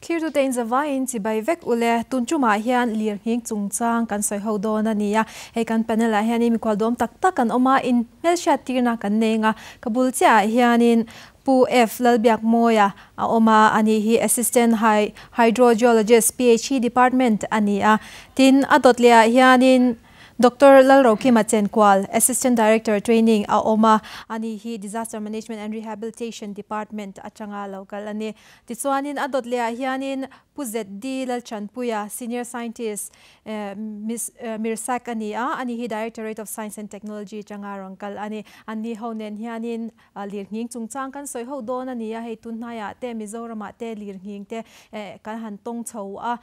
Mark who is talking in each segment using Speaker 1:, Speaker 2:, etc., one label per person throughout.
Speaker 1: Thlirtute in zavaiin chibai vek ule. Tun tumah hian lirnghing chungchang kan sawi ho dawn a ni a. Hei kan panel ah hianin mikhual dawm tak tak an awm a, in hmelhriat tirna kan nei ang a. Ka bul chiah ah hianin Pu F Lalbiakmawia a awm a, ani hi Assistant Hydrogeologist PHE Department a ni a. Tin, a dawt leh ah hianin Doctor Lalrokima Chenkual, Assistant Director Training a awm a, ani hi Disaster Management and Rehabilitation Department atanga lo kal a ni. Tichuanin a dawt leh ah hianin Pu ZD Lalchanpuia, Senior Scientist, MIRSAC a ni a, ani hi Directorate of Science and Technology atanga rawn kal a ni. Anni ho nen hianin Lirnghing chungchang kan sawi ho dawn a ni a, hei tunhnaiah te Mizoramah te lirnghing te kan han tawng chho a,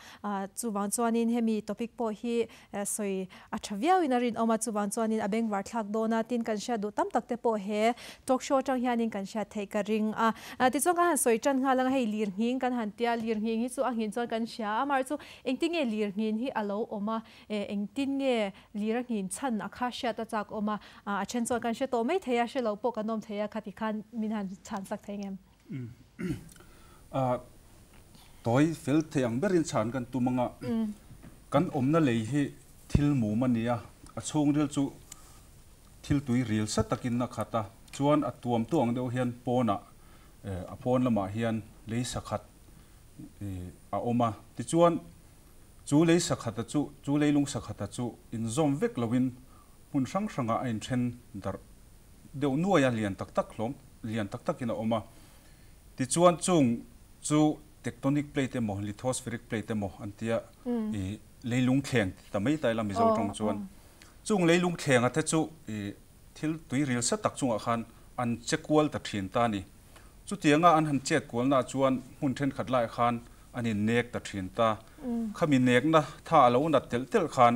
Speaker 1: chuvang chuanin hemi topic pawh hi sawi a tha viauin a rinawm a, chuvang chuanin a bengvar thlak dawn a, tin kan hriat duh tam tak te pawh he talk show atang hianin kan hriat theih ka ring a. Tichuan kan han sawi tan nghal ang a, hei lirnghing kan han tia, lirnghing hi chu a nghin chuan kan hria a, amaherawhchu engtin nge lirnghin hi a lo awm a, engtin nge lir a nghin chhan a kha hriat a chak awm a, a then chuan kan hre tawh mai thei a, hre lo pawh kan awm thei a, khati khan min han chhan sak thei ngem?
Speaker 2: Tawi fel thei ang berin chhan kan tum ang a, kan awmna lei hi thil mum a ni a, a chhungril chu thil tui ril sa takin a khat a, chuan a tuam tu ang deuh hian pawnah a pawn lamah hian lei sakhat a awm a, tichuan Chu lei sakhata chu, chu leilung sakhata chu inzawm vek loin hmun hrang hrangah a inthen darh deuh nuai a, lian tak tak hlawm, lian tak takin a awm a. Tichuan chung chu tectonic plate emaw, lithospheric plate emaw an tia i leilung thleng ti ta mai ta ila Mizo tawng chuan. Chung leilung thlenga te chu i thil tuiril sa tak chungah khan an che kual ta thin ta a ni. Chutianga an han chet kualnaah chuan hmun thenkhat laiah khan an innek ta thin ta. Khami nekna tha a lo nat telh telh khan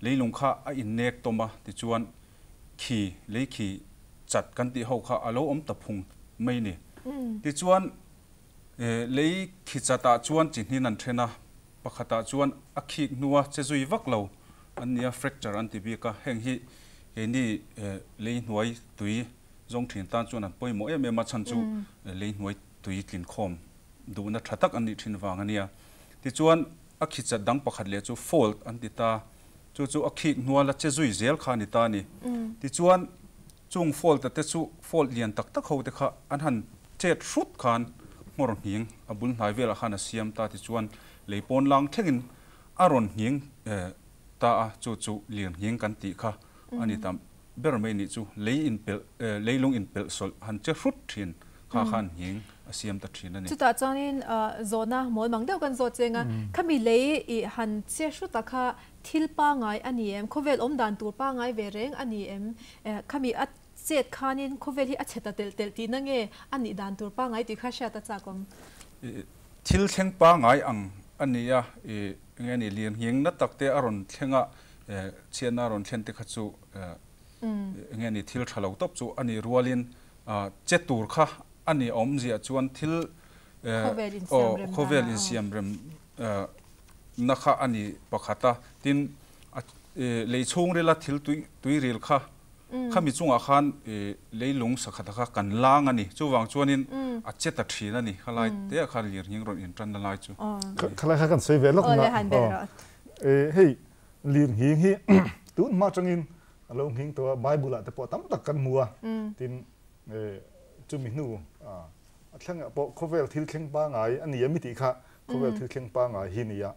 Speaker 2: leilung kha a innek tawm a, tichuan khi, lei khi chat kan tih ho kha a lo awm ta phung mai ni. Tichuan lei khi chatah chuan chi hnin an then a, pakhatah chuan a khik hnua che zui vak lo an nia, fracture an ti bik a, heng hi keini lei hnuai tui Zawng thin tan chuan an pawimawh em em a, chhan chu lei hnuai tui tlin khawm duhna tha tak an nih thin vang a nia. Tichuan a khichat dang pakhat leh chu fault an ti ta, chu chu a khik hnual a che zui zel kha a ni ta a ni. Tichuan chung fault a te chu fault lian tak tak ho te kha an han chet hrut khan nghawr nghing a bul hnai velah khan a siam ta, tichuan lei pawn lang thlengin a rawn nghing ta a, chu chu lian nghing kan tih kha a ni ta. Ber mai nih chu lei inpelh, leilung inpelh sawlh han che hrut thin kha khan nghing a siam ta thin a ni.
Speaker 1: Chutah chuanin zawhna mawl mang deuh kan zawt cheng a, khami lei i han che hruta kha thil pangai a ni em? Khawvel awm dan tur pangai ve reng a ni em? Khami a chet khanin khawvel hi a chhe ta telh telh tihna nge a nih dan tur pangai tih kha hriat a chak awm?
Speaker 2: Thil thleng pangai ang a ni a, enge ni lian nghing na tak te a rawn thleng a, chhiatna a rawn thlen te kha chu enge ni thil tha lo tawp chu a nih rualin che tur kha a ni awmzia chuan thil khawvel insiam rem na kha a ni pakhat a, tin lei chhungrila thil tuiril kha khami chungah khan leilung sakhata kha kan lang a ni, chuvang chuanin a che ta thin a ni, khalai te ah khan lirnghing rawn intanna lai chu.
Speaker 3: Khalai kha kan sawi ve lawk na. Hei Lirnghing hi tun hma atangin a lo nghing tawh a, Bible ah te pawh tam tak kan hmu a, tin chumi hnu a thlengah pawh khawvel thil thleng pangai a ni a mi tih kha khawvel thil thleng pangai hi ni a.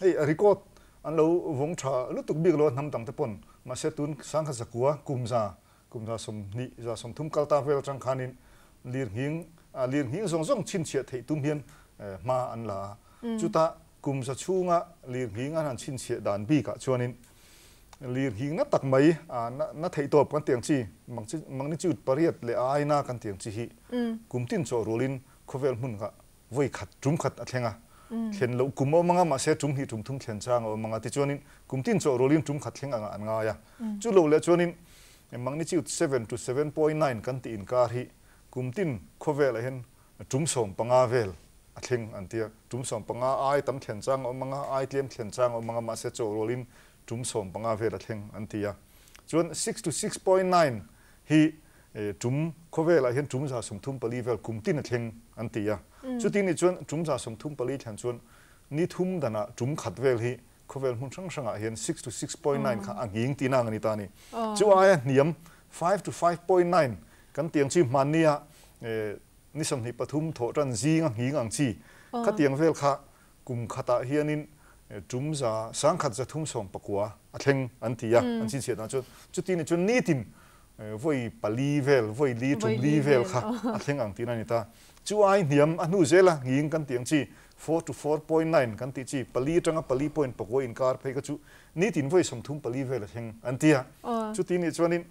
Speaker 3: Hei a record an lo vawng tha lutuk bik lo a hnam dang te pawn, mahse tun sangkhat zakua kum za kum 20 30 kal ta vel atang khanin lirnghing lirnghing zawng zawng chhinchhiah theih tum hian hma an la a. Chutah kum za chhunga lirnghing an han chhinchhiah dan bikah chuanin lirnghing na tak mai na theih tawp kan tiang chi magnitude pariat leh a aina kan tiang chi hi kum tin chawh rualin khawvel hmun kha vawi khat tum khat a thleng a, thlen loh kum a awm ang a, mahse tum hnih tum thum thlen chang a awm ang a, tichuanin kum tin chawh rualin tum khat thleng angah an ngai a. Chu lo leh chuanin magnitude 7 to 7.9 kan tih inkar hi kum tin khawvelah hian tum 15 vel a thleng an ti a, tum 15 ai tam thlen chang a awm ang a, ai tlem thlen chang a awm ang a, mahse chawh rualin tum 15 vel a thleng an ti a. Chuan 6 to 6.9 hi. Tum khawvelah hian tum 34 vel kum tin a thleng an ti a. Chuti ni chuan tum 34 thlen chuan ni thum danah tum khat vel hi khawvel hmun hrang hrangah hian 6 to 6.9 kha a nghing tihna ang a ni ta a ni. Chu aia hniam 5 to 5.9 kan tiang chi hmannia ni 23 thawh tan zinga nghing ang chi khatiang vel kha kum khatah hianin tum za sangkhat zathum sawm pakua a thleng an ti a, an chhinchhiah dan chuan chuti ni chuan nitin vawi pali vel, vawi li tum li vel kha a thleng ang tihna a ni ta. Chu ai hniam a hnu zela nghing kan tih ang chi 4 to 4.9 kan tih chi pali atanga pali point pakua inkar phei kha chu nitin vawi 34 vel a thleng an ti a. Chuti ni chuanin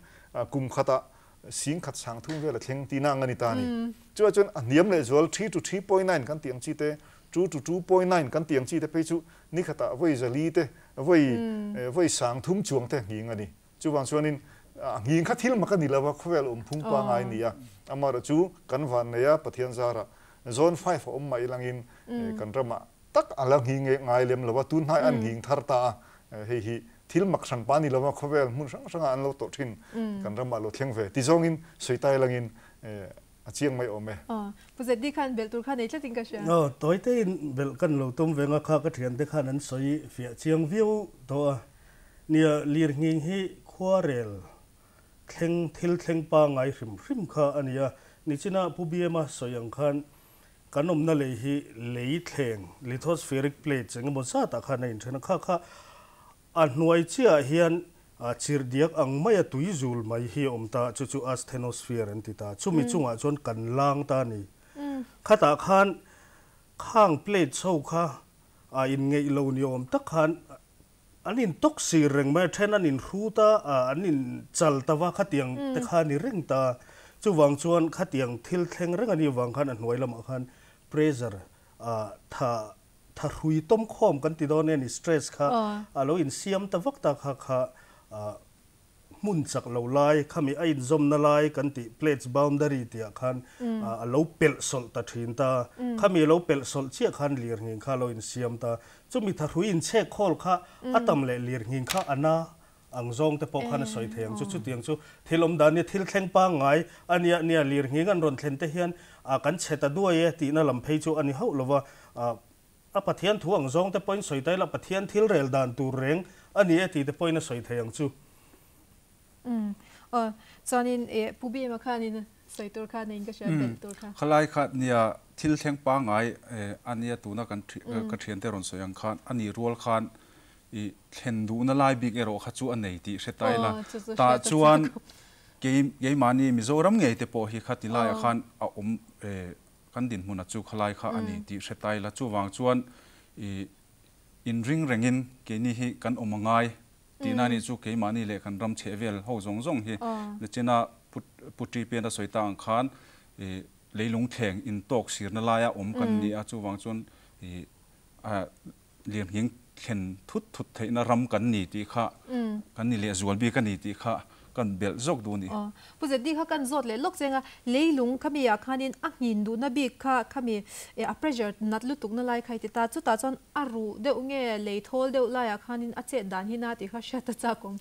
Speaker 3: kum khatah sing khat sang thum vel a thleng tihna ang a ni ta a ni. Chuvah chuan a hniam leh zual 3 to 3.9 kan tih ang chi te, 2 to 2.9 kan tih ang chi te phei chu ni khatah vawi zali te, vawi vawi sang thum chuang te nghing a ni. Chuvang chuanin a nghing kha thil mak a ni lo a, khawvel awm phung pangai a ni a. Amaherawh chu kan van nei a, Pathian zarah Zone 5 a awm mai langin kan ramah tak a la nghing ngai lem lo a, tun hnai an nghing thar ta a, hei hi thil mak hran pa ni lo a, khawvel hmun hrang hrangah an lo tawh thin, kan ramah lo thleng ve ti zawngin sawi tai langin a chiang mai awm e.
Speaker 1: Pu Zeddy khan belh tur kha nei tlatin ka hria.
Speaker 4: Aw, tawitein belh kan lo tum veng a, kha ka thiante khan an sawi fiah chiang viau tawh a. Nia, lirnghing hi khuarel thleng thil thleng pangai hrim hrim kha a ni a, nichina Pu Biama sawi ang khan kan awmna lei hi lei thleng, lithospheric plates, eng emaw zatah khan a inthen a, kha kha a hnuai chiahah hian chirhdiak ang maia tui zul mai hi a awm ta, chu chu asthenosphere an ti ta, chumi chungah chuan kan lang ta a ni. Khatah khan khang plates ho kha a inngeih lo ni awm tak khan An in tawk sir reng mai a, then an in hrut a, an in chal ta va, khatiang te kha a ni reng ta. Chuvang chuan khatiang thil thleng reng a nih avang khan a hnuai lamah khan pressure tha tha hrui tawm khawm kan ti dawn e ni, stress kha a lo insiam ta vak ta kha kha hmun chak lo lai, khami a inzawmna lai kan tih plates boundary tihah khan a lo pelh sawlh ta thin ta. Khami a lo pelh sawlh chiah khan lirnghing kha a lo insiam ta. Chumi thahrui inchhek khawl kha a tam leh lirnghing kha a na ang zawng te pawh khan a sawi thei ang chu. Chutiang chu thil awm dan nia, thil thleng pangngai a nia nia lirnghing an rawn thlen te hian kan chhe ta duai e tihna lam phei chu a ni hauh lo va. A Pathian thu ang zawng te pawhin sawi ta ila Pathian thil rel dan tur reng a ni e tih te pawhin a sawi thei ang chu.
Speaker 1: Umm aw chuanin eh Pu Bima khanin sawi tur kha nei in ka hria belh tur kha.
Speaker 2: Khalai kha nia thil thleng pangai a nia tuna kan ka thiante rawn sawi ang khan a ni rual khan i thlen duhna lai bik erawh kha chu a nei tih hre ta ila tah chuan kei keimahni Mizoram ngei te pawh hi khati laiah khan a awm Kan dinhmun a chu khalai kha a ni tih hre ta ila, chuvang chuan i inring rengin keini hi kan awm a ngai tihna a nih chu keimahni leh kan ram chheh vel ho zawng zawng hi Nachina Pu Ṭipian a sawi ta ang khan i leilung thleng intawk sirna laia awm kan ni a, chuvang chuan i Lirnghing thlen thut thut theihna ram kan ni tih kha kan ni lehzual bik a ni tih kha kan belh zawk duh a ni.
Speaker 1: Aw, Pu Zeddy kha kan zawt leh lawk cheng a, leilung khami ah khanin a nghin duhna bik kha khami a pressure nat lutukna lai kha i ti ta, chutah chuan a ruh deuh nge lei thawl deuh laiah khanin a chet dan hi na tih kha hriat a chak awm.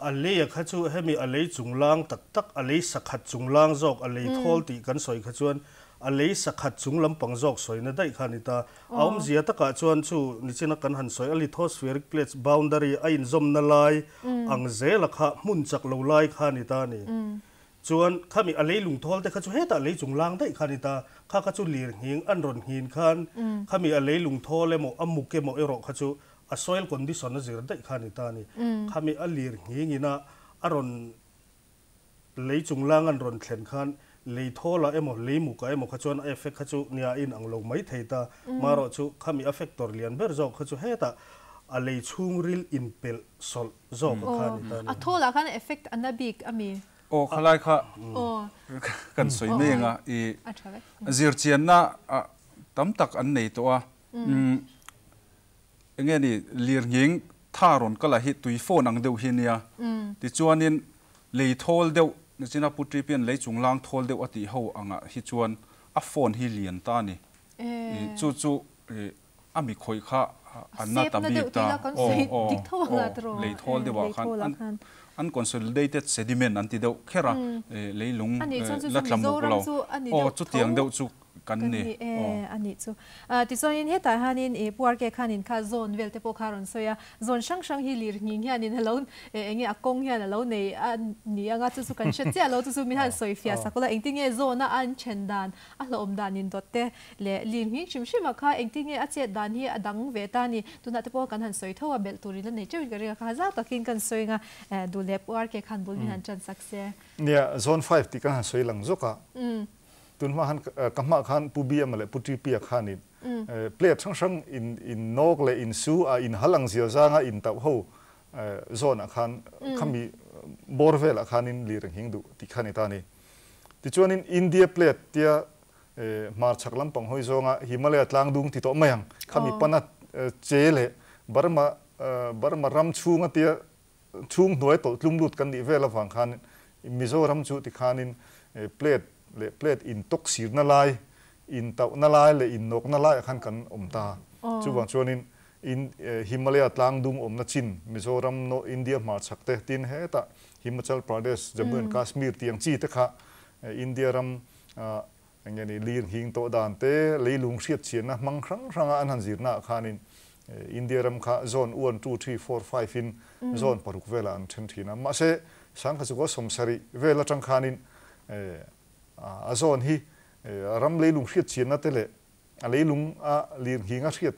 Speaker 4: A lei a kha chu hemi a lei chunglang tak tak, a lei sakhat chunglang zawk, a lei thawl tih kan sawi kha chuan a lei sakhat chung lampang zawk sawina daih kha a ni ta. A awmzia takah chuan chu nichina kan han sawi a lithospheric plates boundary a inzawmna lai ang zela kha hmun chak lo lai kha a ni ta a ni. Chuan khami a lei lungthawl te kha chu hetah lei chung lang daih kha a ni ta. Kha kha chu lir nghing an rawn nghin khan khami a lei lungthawl emaw a muk emaw erawh kha chu a soil condition a zir daih kha a ni ta a ni. Khami a lir nghing ina a rawn Lei chunglang an rawn thlen khan lei thawlah emaw lei mukah emaw kha chuan a effect kha chu nia a inang lo mai thei ta. Marawh chu khami a factor lian ber zawk kha chu hetah a lei chhungril inpelh sawlh zawk a kha a ni ta a ni.
Speaker 1: A thawlah khan effect a na bik a mi?
Speaker 2: Aw khalai kha kan sawi mai ang a, i zirchianna tam tak an nei tawh a. Enge ni lirnghing tha rawn kal ah hi tui phone ang deuh hi nia. Tichuanin lei thawl deuh nichina Pu Tripian lei chunglang thawl deuh a tih ho angah hi chuan a phone hi lian ta a ni. Chu chu a mi khawih kha an na ta bik ta aw aw aw lei thawl deuh ah khan unconsolidated sediment an ti deuh kher a leilung la tla muk lo aw chutiang deuh chu kan ni aw.
Speaker 1: A nih chu. Tichuanin hetah hianin i Pu RK khanin kha zone vel te pawh kha a rawn sawi a, zone hrang hrang hi lir nghing hianin a lo eng nge a kawng hian a lo nei a ni ang a, chu chu kan hre chiah lo, chu chu min han sawi fiah sak ula, engtin nge zone a an then dan a hlauhawm dan in dawt te leh lir nghing hrim hrim a kha engtin nge a chet dan hi a dang ve ta ni, tunah te pawh kan han sawi tho a, belh tur in la nei teuhin ka ring a, kha zau takin kan sawi ang a, duh leh Pu RK khan bul min han tan sak se.
Speaker 3: Nia, zone five tih kan han sawi lang zawk a, tun hma khan ka hmah khan Pu BM-a leh Pu TP-a khanin plate hrang hrang in in nawk leh in su a in hal ang zia zanga in tauh ho zone ah khan khami bawr velah khanin lir a nghing duh tih kha a ni ta a ni. Tichuanin India plate tia hmarchhak lampang hawi zawnga Himalaya tlang dung ti tawh mai ang khami pana che leh Burma Burma ram chhunga tia chhung hnuai tawlh tlum lut kan nih vel avang khan Mizoram chu tikhanin plate leh plate intawk sirna lai, intauhna lai leh innawkna laiah khan kan awm ta. Chuvang chuanin in Himalaya tlang dung awmna chin Mizoram, North India hmarchhak te tin hetah Himachal Pradesh, Jammu and Kashmir tih ang chi te kha India ram eng nge ni lir nghing tawh dan te leilung hriat chianna hmang hrang hranga an han zirna ah khanin India ram kha zone one, two, three, four, five in zone paruk velah an then thin a. Mahse sangkhat chu 70 vel atang khanin a zone hi ram leilung hriat chianna te leh A leilung a lirnghing a hriat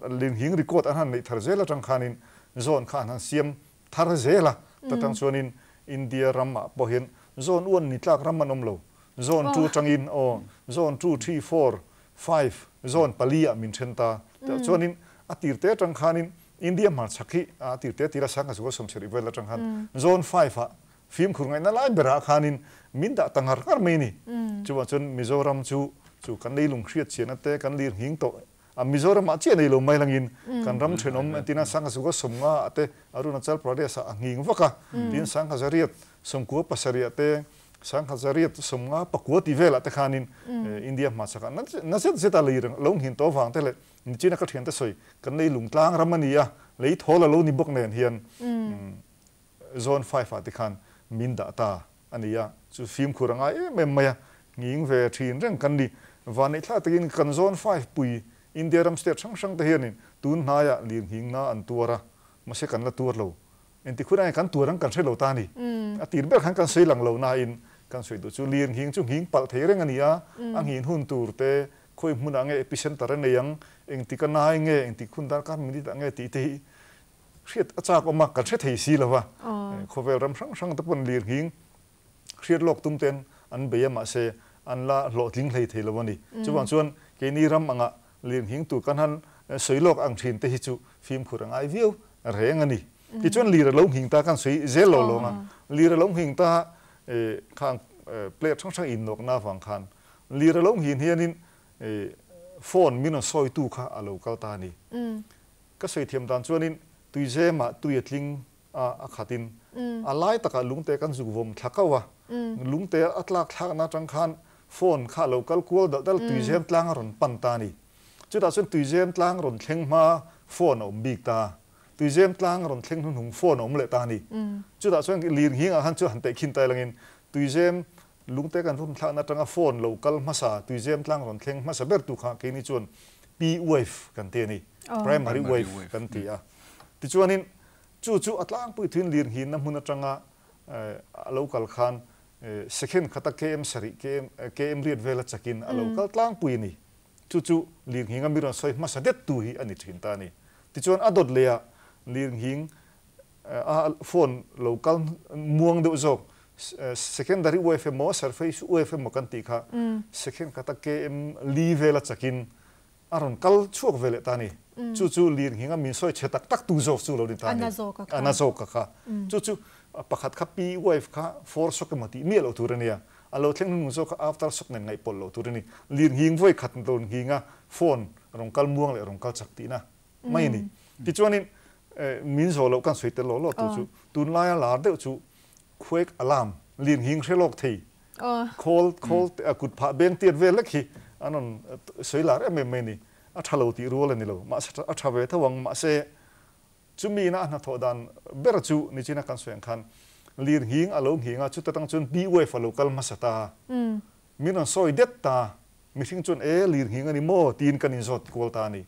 Speaker 3: lirnghing record an han neih thar zel atang khanin zone kha an han siam thar zel a, ta tang chuanin India ram ah pawh hian zone one ni tlak ram an awm lo, zone two atangin aw zone two, three, four, five zone pali ah min then ta, tah chuanin a tir te atang khanin India hmarchhak hi a tir te tir a sangha chu 70 vel atang khan zone five ah Fimkhur ngaihna lai berah khanin min dah ta ngar ngar mai a ni. Chuvang chuan Mizoram chu chu kan leilung hriat chiahna te kan lir nghing tawh a, Mizoramah chiah nei lo mai langin kan ram thenawm entina Sangha Suga 50 ah te Arunachal Pradesh ah a nghing vak a, tin Sangha 197 ah te Sangha 154 tih velah te khanin India hmachakah na zet zet a lei lo nghin tawh avang te leh nichina ka thiante sawi kan leilung tlang ram a ni a, lei thawl a lo ni bawk nen hian Zone five ah te khan min dah ta a ni a, chu fimkhur a ngai em em mai a, nghing ve thin reng kan ni. Vanneih thlak takin kan Zone five pui India ram state hrang hrang te hianin tun hnaiah lirnghing na an tuar a, mahse kan la tuar lo. Engti khur ange kan tuar ang kan hre lo ta a ni. A tir ber khan kan sawi lang lo nain kan sawi duh chu lirnghing chu nghing palh thei reng a ni a, a nghin hun tur te khawi hmunah nge epicenter a nei ang, engtik a nai nge, engtik hun darkar minute ah nge tih te hi Hriat a chak awm a, kan hre thei si lo va. Khawvel ram hrang hrang te pawn lirnghing hriat lawk tum ten an bei a, mahse an la hlawhtling hlei thei lo a ni. Chuvang chuan keini ram anga lirnghing tur kan han sawi lawk ang thin te hi chu fimkhur a ngai viau reng a ni. Tichuan lir a lo nghing ta kan sawi zel lo lawng a, lir a lo nghing ta khang plate hrang hrang innawkna avang khan lir a lo nghin hianin phone min rawn sawitu kha a lo kal ta a ni. Ka sawi thiam dan chuanin tuizemah tui a tling a, a khatin a lai takah lungte kan zuk vawm thla kau a, lungte a tlak thlakna atang khan phone kha a lo kal kual dalh dalh tuizem tlang a rawn pan ta a ni. Chutah chuan tuizem tlang rawn thleng hma phone a awm bik ta, tuizem tlang rawn thleng hnuhnung phone a awm leh ta a ni. Chutah chuan lirnghingah khan chu han tehkhin ta ilangin tuizem Lungte kan vawm thlakna atanga phone lo kal hmasa, tuizem tlang rawn thleng hmasa ber tu kha keini chuan P wave kan ti a ni, primary wave kan ti a. Tichuanin chu chu a tlangpui thuin lirnghinna hmun atanga a lo kal khan second khata km sarih, km riat vela chakin a lo kal tlangpui a ni. Chu chu lirnghinga mi rawn sawi hmasa det tu hi a ni thin ta a ni. Tichuan a dawt leh ah lirnghing a phone lo kal muang deuh zawk secondary wave emaw surface wave emaw kan tih kha second khata km li vela chakin a rawn kal chhuak ve leh ta a ni. Chu chu lirnghinga min sawi chhe tak tak tu zawk chu lo ni ta a ni. A na zawk a kha. Chu chu pakhat kha P wave kha four shock emaw tih miah loh tur a nia. A lo thleng hnung zawk kha after shock nen ngaihpawlh loh tur a ni. Lirnghing vawi khat rawn nghinga phone rawn kal muang leh rawn kal chak tihna mai a ni. Tichuanin min zawh loh kan sawi tel lawh lawh tur chu tunlaia lar deuh chu quake alarm lirnghing hre lawk thei khawl khawl kut phah beng tiat vel lek hi an rawn sawi lar em em mai a ni. a tha lo tih rual a ni lo. Mahse a tha ve tho ang. Mahse chumi ina a hnathawh dan ber chu nichina kan sawi ang khan lirnghing a lo nghing a, chuta tang chuan P wave a lo kal hmasa ta. Min rawn sawi det ta. Mihring chuan e lirnghing a ni maw tiin kan inzawt kual ta a ni.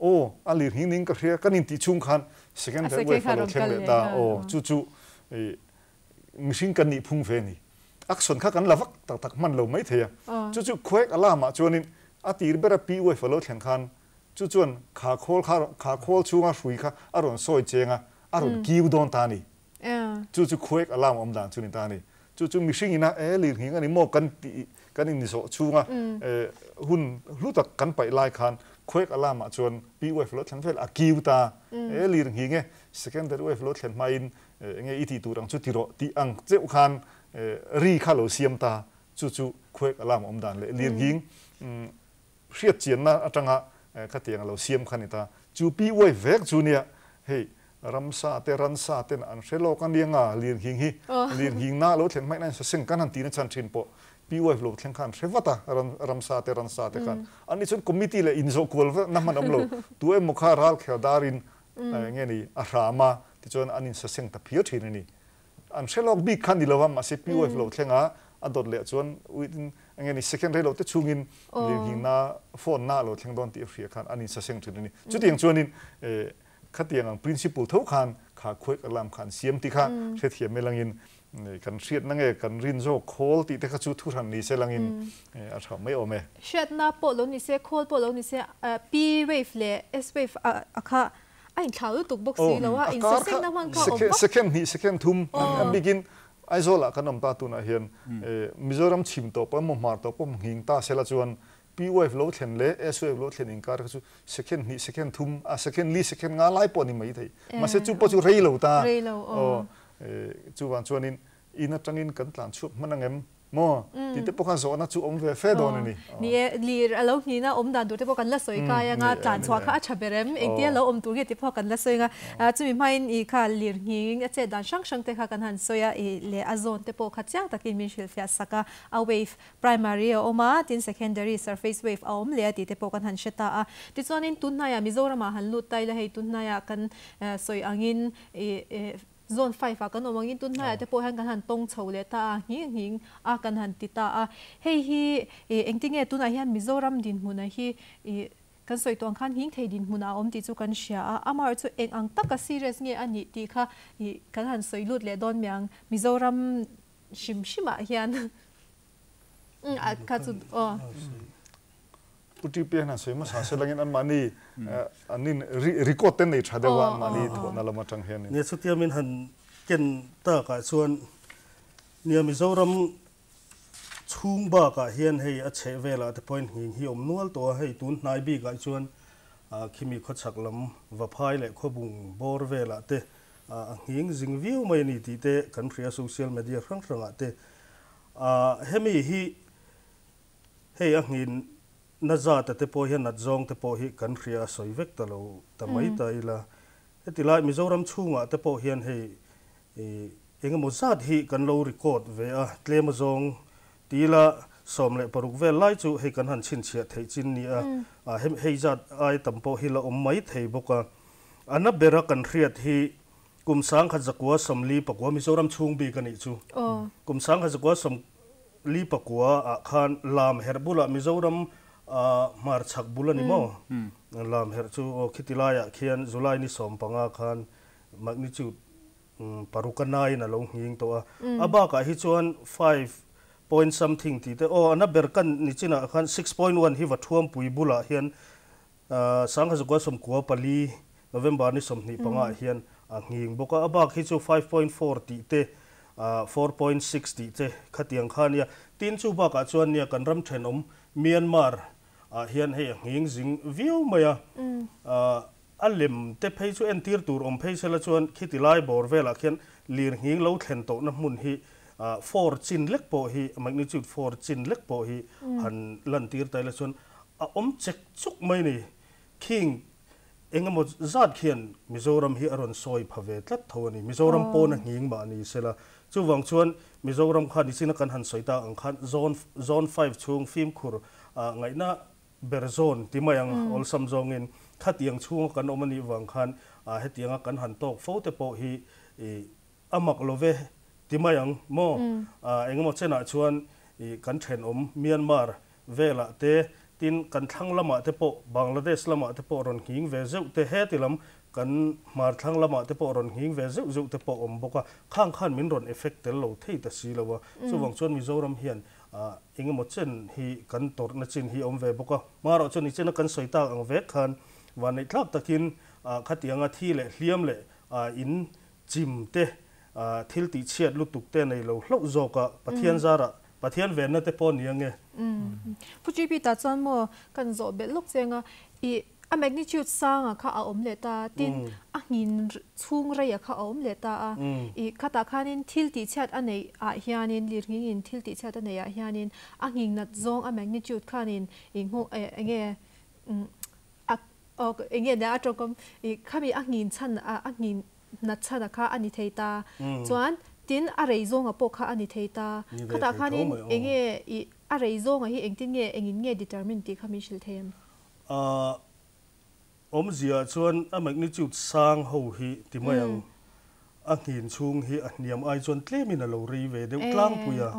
Speaker 3: Aw, a lirnghing ning ka hria kan intih chhung khan secondary wave a lo thleng leh ta. Aw, chu chu mihring kan nih phung ve a ni. Action kha kan la vak tak tak hman lo mai thei a. Chu chu khuaek alarm ah chuanin a tir bera P wave a lo thlen khan chu chuan kha khawl kha kha khawl chhunga hrui kha a rawn sawi cheng a, a rawn kiu dawn ta a ni. Chu chu khuaek alarm awm dan chu ni ta a ni. Chu chu mihring ina e lirnghing a ni maw kan tih kan inzawh chhunga hun hlu tak kan paih lai khan khuaek alarm ah chuan P wave lo thlen vel a kiu ta. E lirnghing e secondary wave lo thlen hmain enge i tih tur ang chu ti rawh tih ang cheuh khan ri kha lo siam ta. Chu chu khuaek alarm awm dan leh lirnghing hriat chianna atanga khatiang a lo siam kha ni ta. Chu P wave vek chu nia hei ramsa te ransa ten an hre lawk a nia nga lirnghing hi lirnghing na lo thlen hmaih na in saseng kan han tih na chhan thin pawh P wave lo thleng khan hre vat a ramsa te ransa te khan an ni chuan committee leh inzawh kual na hman awm lo tu emaw kha ral khel darin nge ni a hram a tichuan an insaseng ta phiar thin a ni. An hre lawk bik kha ni lo a mahse P wave lo thleng a a dawt leh chuan within nge ni second rei lo te chhungin lirnghing na phone na lo thleng dawn tih a hria khan an insaseng thin a ni. Chutiang chuanin Khatiang ang principle tho khan kha khuaih alarm kha an siam tih kha hrethiam e langin kan hriatna nge kan rin zawk khawl tih te kha chu thuhran ni se langin a tha mai awm e.
Speaker 1: Hriatna pawh lo ni se, khawl pawh lo ni se, P wave leh S wave a kha a inthlau lutuk bawk si lo a, insasengna hman kha awm vak.
Speaker 3: Second hnih, second thum a bikin Aizawl-ah kan awm ta tunah hian Mizoram chhim tawp emaw hmar tawp emaw nghing ta sela chuan P wave lo thlen leh S wave lo thlen inkar kha chu second hnih, second thum, a second li, second nga lai pawh a ni mai thei. Mahse chu pawh chu rei lo ta.
Speaker 1: Rei lo, aw.
Speaker 3: Aw, chuvang chuanin in atangin kan tlan chhuak hman ang em maw? Tih te pawh khan zawhna chu awm ve fe dawn a ni.
Speaker 1: Ni e, lir a lo hnihna awm dan tur te pawh kan la sawi kai anga, tlan chhuah kha a tha ber em? Engtia lo awm tur nge tih pawh kan la sawi anga, chumi hmain i kha lir nghing a chet dan hrang hrang te kha kan han sawi a, i leh a zawn te pawh kha chiang takin min hrilhfiah sak a, a wave Primary a awm a, tin secondary surface wave a awm leh a tih te pawh kan han hre ta a. Tichuanin tunhnaiah Mizoramah han lut ta ila hei tunhnaiah kan sawi angin ih zone five ah kan awm angin tunhnaiah te pawh hian kan han tawng chho leh ta a, nghing nghing a kan han ti ta a. Hei hi ih engtinge tunah hian Mizoram dinhmunah hi ih kan sawi tawh ang khan nghing thei dinhmunah a awm tih chu kan hria a, amaherawhchu eng ang taka serious nge a nih tih kha ih kan han sawi lut leh dawn mai ang. Mizoram hrim hrimah hian a kha chu aw.
Speaker 3: Pu TP hian han sawi hmasa se langin anmahni an in record te nei tha deuh a anmahni thawhna lam atang hian.
Speaker 4: Nia chutia min han ken takah chuan nia Mizoram chhung bakah hian hei a chheh velah te pawhin nghing hi awm nual tawh a, hei tun hnai bikah chuan khimi khawchhak lam Vaphai leh Khawbung bawr velah te A nghing zing viau mai a ni tih te kan hria social media hrang hrangah te. Hemi hi hei a nghin na zata te pawh hian nat zawng te pawh hi kan hria a sawi vek ta lo ta mai ta ila. Heti lai Mizoram chhungah te pawh hian hei engemaw zat hi kan lo record ve a, tlem a zawng ti ila 16 vel lai chu hei kan han chhinchhiah theih chin ni a, hei zat ai tam pawh hi la awm mai thei bawk a. A na bera kan hriat hi kum 1949 Mizoram chhung bik a nih chu. Kum 1949 ah khan lam herh bulah Mizoram hmarchhak bul a ni maw? Lam herh chu aw khiti laiah khian July ni 15 khan magnitude paruk a naiin a lo nghing tawh a. A bakah hi chuan five point something tih te aw a na ber kan ni chinah khan 6.1 hi Vathuampui bulah hian 1994, November ni 25 ah hian a nghing bawk a, a bak hi chu 5.4 tih te, 4.6 tih te khatiang kha a nia. Tin, chu bakah chuan nia kan ram thenawm Myanmar ah hian hei a nghing zing viau mai a, a lem te phei chu entir tur awm phei sela chuan khiti lai bawr velah khian lir nghing lo thlen tawhna hmun hi four chin lek pawh hi, magnitude four chin lek pawh hi han lantir ta ila chuan A awm chek chuk mai ni. Khing eng emaw zat khian Mizoram hi a rawn sawi pha ve tlat tho a ni. Mizoram pawn a nghing mah ni sela. Chuvang chuan Mizoram kha nichina kan han sawi ta ang khan zone zone five chhung fimkhur ngaihna ber zone ti mai ang awlsam zawngin khatiang chhunga kan awm anih vang khan hetianga kan han tawk fo te pawh hi a mak love ti mai ang maw engemaw chenah chuan kan thenawm Myanmar velah te tin kan thlang lamah te pawh Bangladesh lamah te pawh rawn nghing ve zeuh te heti lam kan hmar thlang lamah te pawh rawn nghing ve zeuh zeuh te pawh awm bawk a khang khan min rawn effect tel lo thei ta si lo a chuvang chuan Mizoram hian engemaw chen hi kan tawrhna chin hi awm ve bawk a marawh chuan ni chena kan sawi tak ang vek khan vanneih thlak takin khatianga thi leh hliam leh in chim te thil ti chhiat lutuk te nei lo hlo zawk a Pathian zara Pathian venna te pawh ni ange.
Speaker 1: Pu GP ta chuan maw kan zawh belh lawk chenga i a magnitude sanga kha a awm leh ta tin a nghin chhung rei a kha a awm leh ta a i khata khanin thil ti chhiat a nei ah hianin lirnghing in thil ti chhiat a nei ah hianin a nghing nat zawng a magnitude khanin i ngu enge a enge ne a tawngkam i khami a nghin chan a nghin nat chan a kha ani thei ta chuan tin a rei zawng a pawh kha ani thei ta khata khanin enge i a rei zawng a hi engtin nge engin nge determine ti kha min hril thei em?
Speaker 4: Awm zia chuan a magnitude sang ho hi ti mai ang a nghin chhung hi a hniam ai chuan tlemin a lo rei ve deuh tlangpui a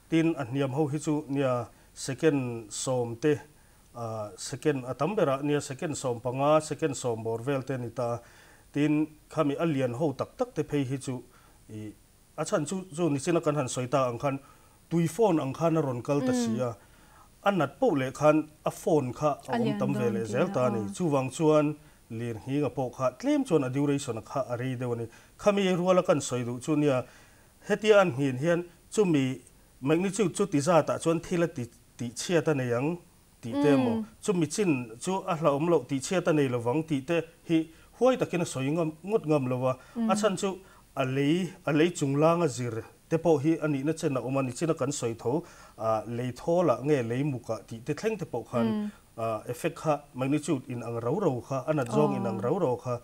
Speaker 4: tin a hniam ho hi chu nia second sawm te second a tam berah nia second 15 second 10 bawr vel te ni ta tin khami a lian ho tak tak te phei hi chu i a chan chu chu ni china kan han sawi ta ang khan tui phone ang khan a rawn kal ta sia a nat poh leh khan a phone kha a awm tam ve leh zel ta ni chuwang chuan lir hinga pawh kha tlem chuan a duration kha a rei deuh ani khami ruala kan sawi duh chu nia hetia an nghin hian chumi magnitude chu ti zata chuan thil a ti ti chhiat a nei ang ti te maw chumi chin chu a hla awm loh ti chhiat a nei lovang ti te hi huai takin a sawi ngam ngot ngam lova a chan chu a lei chunglang a zir te pawh hi ani na chen a awm ani china kan sawi tho lei thola nge lei muka ti te thleng te pawh khan effect kha magnitude in ang ro ro kha anat zawng in ang ro ro kha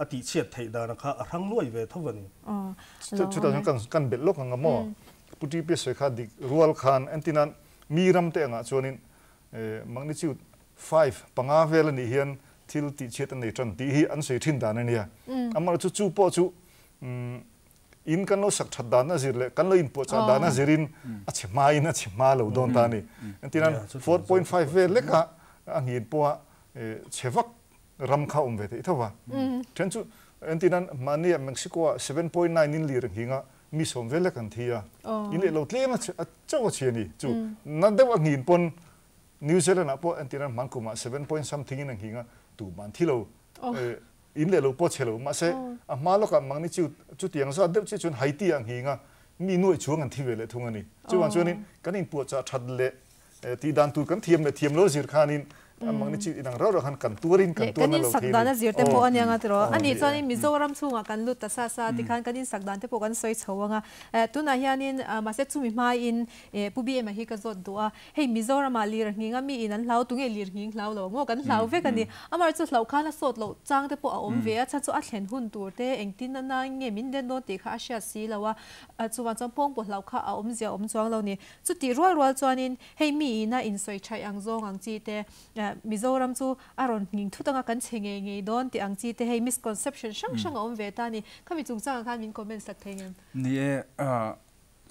Speaker 4: a ti chhiat thei dan kha a rang nuai ve thovani
Speaker 3: chu ta kan kan bel lok anga mo puti pe soi kha dik rual khan antinan mi ram te anga chuanin magnitude 5 panga vel ani hian thil ti chhiat an nei tran ti hi an sei thin dan ania amar chu chu pawh chu in kan lo sak that dan na zir le kan lo in po cha dan na zirin a chhma in a chhma lo don ta ni antinan 4.5 vel leka a ngin po chewak ram kha um ve te thowa then chu antinan mani Mexico 7.9 in lir hinga mi som vel kan thia in le lo tlem a chaw chi ni chu na dewa ngin pon New Zealand apo antinan mangkuma 7 point something in hinga tu man thilo in le lo po chelo ma se a ma lo ka magnitude chu tiang sa deuh chi chun Haiti ang hinga mi nuai chuang an thi ve le thung ani chuan chuanin kan in pu cha that le ti dan tur kan thiam le thiam lo zir khanin magnitude inang ro ro khan kan tuarin kan tuan
Speaker 1: lo thi sakdan a zir te po ania nga tro ani chuan in Mizoram chunga kan lut ta sa sa ti khan kan in sakdan te po kan soi chhawanga tuna hianin ma se chumi ma in pu bi ma hi ka zot duwa hei Mizoram a lir nginga mi in an hlau tunge lir nging hlau lo ngo kan hlau ve kan ni amar chu hlau khan a sot lo chang te po a om ve a cha chu a thlen hun tur te engtin na na nge min den no ti kha a hria si lawa chuan chuan pong po hlau kha a om zia om chuang lo ni chu ti rual rual chuanin hei mi ina in soi thai ang zong ang chi te Mizoram chu aron nging thutanga kan chenge ngei don ti ang chi te hei misconception sang sang om ve ta ni khami chungchang khan min comment sak thengem
Speaker 2: ni e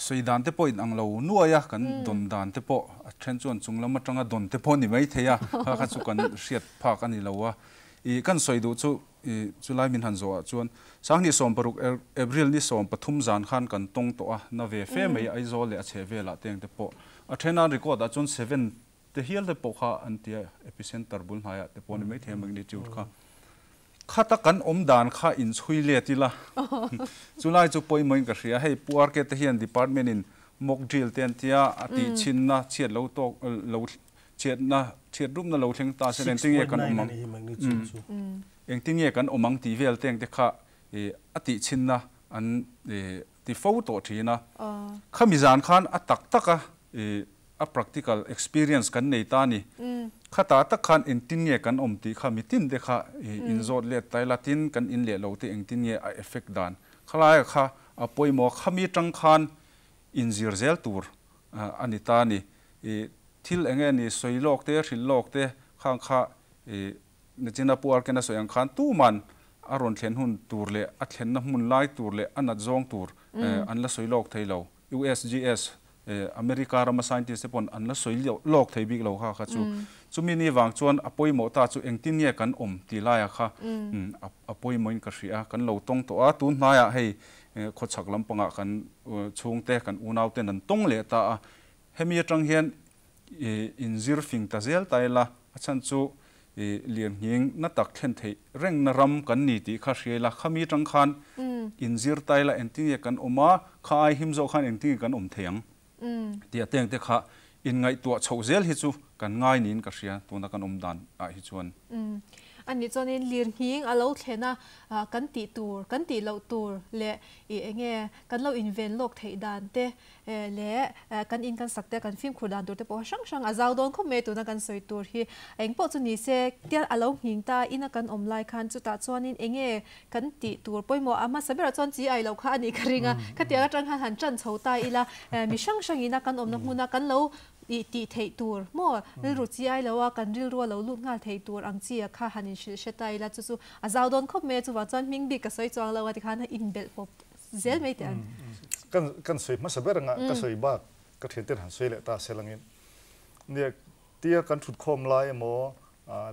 Speaker 2: soi dan te po in ang lo nuaya kan don dan te po a then chuan chunglam atanga don te po ni mai theia kha kha chu kan hriat phak ani lowa i kan soi du chu i chulai min han zo a chuan sangni som paruk April ni som pathum zan khan kan tong to a na ve fe mai Aizawl le a che vela teng te po a thena record a chuan 7 te hial te po kha an tia epicenter bul hnaya te po ni mai the magnitude kha khata kan om dan kha in chui le tila chulai chu poi moin ka hria hei puar ke te hian department in mock drill ten tia ati chinna chiat lo tok lo chiat na chiat rum na lo thleng ta se len tinge kan omang eng tinge kan omang ti vel teng te kha ati chinna an ti fo to thina khami zan khan atak taka a practical experience kan nei ta ni khata tak khan in tin nge kan om ti kha mi tin de kha in zot le tai latin kan in le lo te eng tin nge a effect dan khalai kha a poimo khami tang khan in zir zel tur ani ta ni. Thil eng nge ni sawi lawk te, hrilh lawk te khang kha i Nichina Pu Arkena sawi ang khan tuman a rawn thlen hun tur leh a thlenna hmun lai tur leh a nat zawng tur an la sawi lawk thei lo. USGS, America rama scientist te pawn an la sawi lawk thei bik lo kha kha chu. Chumi ni vang chuan a pawimawh ta chu engtin nge kan awm tih laiah kha a pawimawhin ka hria a, kan lo tawng tawh a. Tun hnaiah hei khawchhak lampangah kan chhungte, kan unauten an tawng leh ta a. Hemi atang hian inzir fing ta zel ta ila, a chhan chu lianghing na tak thlen theih rengna ram kan ni tih kha hria ila, khami atang khan inzir ta ila engtin nge kan awm a, kha ai him zawh khan engtin nge kan awm thei ang tih a teng te kha inngaihtuah chhoh zel hi chu kan ngai niin ka hria tuna kan awm dan ah hi chuan.
Speaker 1: A nih chuanin lirnghing a lo thlen a, kan tih tur, kan tih loh tur leh ih enge kan lo inven lawk theih dan te leh kan in kan sak te kan fimkhur dan tur te pawh hrang hrang a zau dawn khawp mai tuna kan sawi tur hi eng pawh chu ni se tial a lo nghing ta ina kan awm lai khan chutah chuanin enge kan tih tur pawimawh a hmasa berah chuan chi ai loh kha a nih ka ring a khatiang atang khan han tan chho ta ila mi hrang hrang ina kan awmna hmuna kan lo ih tih theih tur maw rilru chi ai lo a kan rilru a lo lut nghal theih tur ang chi a kha han inhrilh hre ta ila chu chu a zau dawn khawp mai a chuvang chuan hming bik ka sawi chuang lo a tikhan inbelh pawp zel mai teh ang.
Speaker 3: Kan kan sawi hmasa ber anga ka sawi bak ka thian ten han sawi leh ta se langin nia tia kan thut khawm lai emaw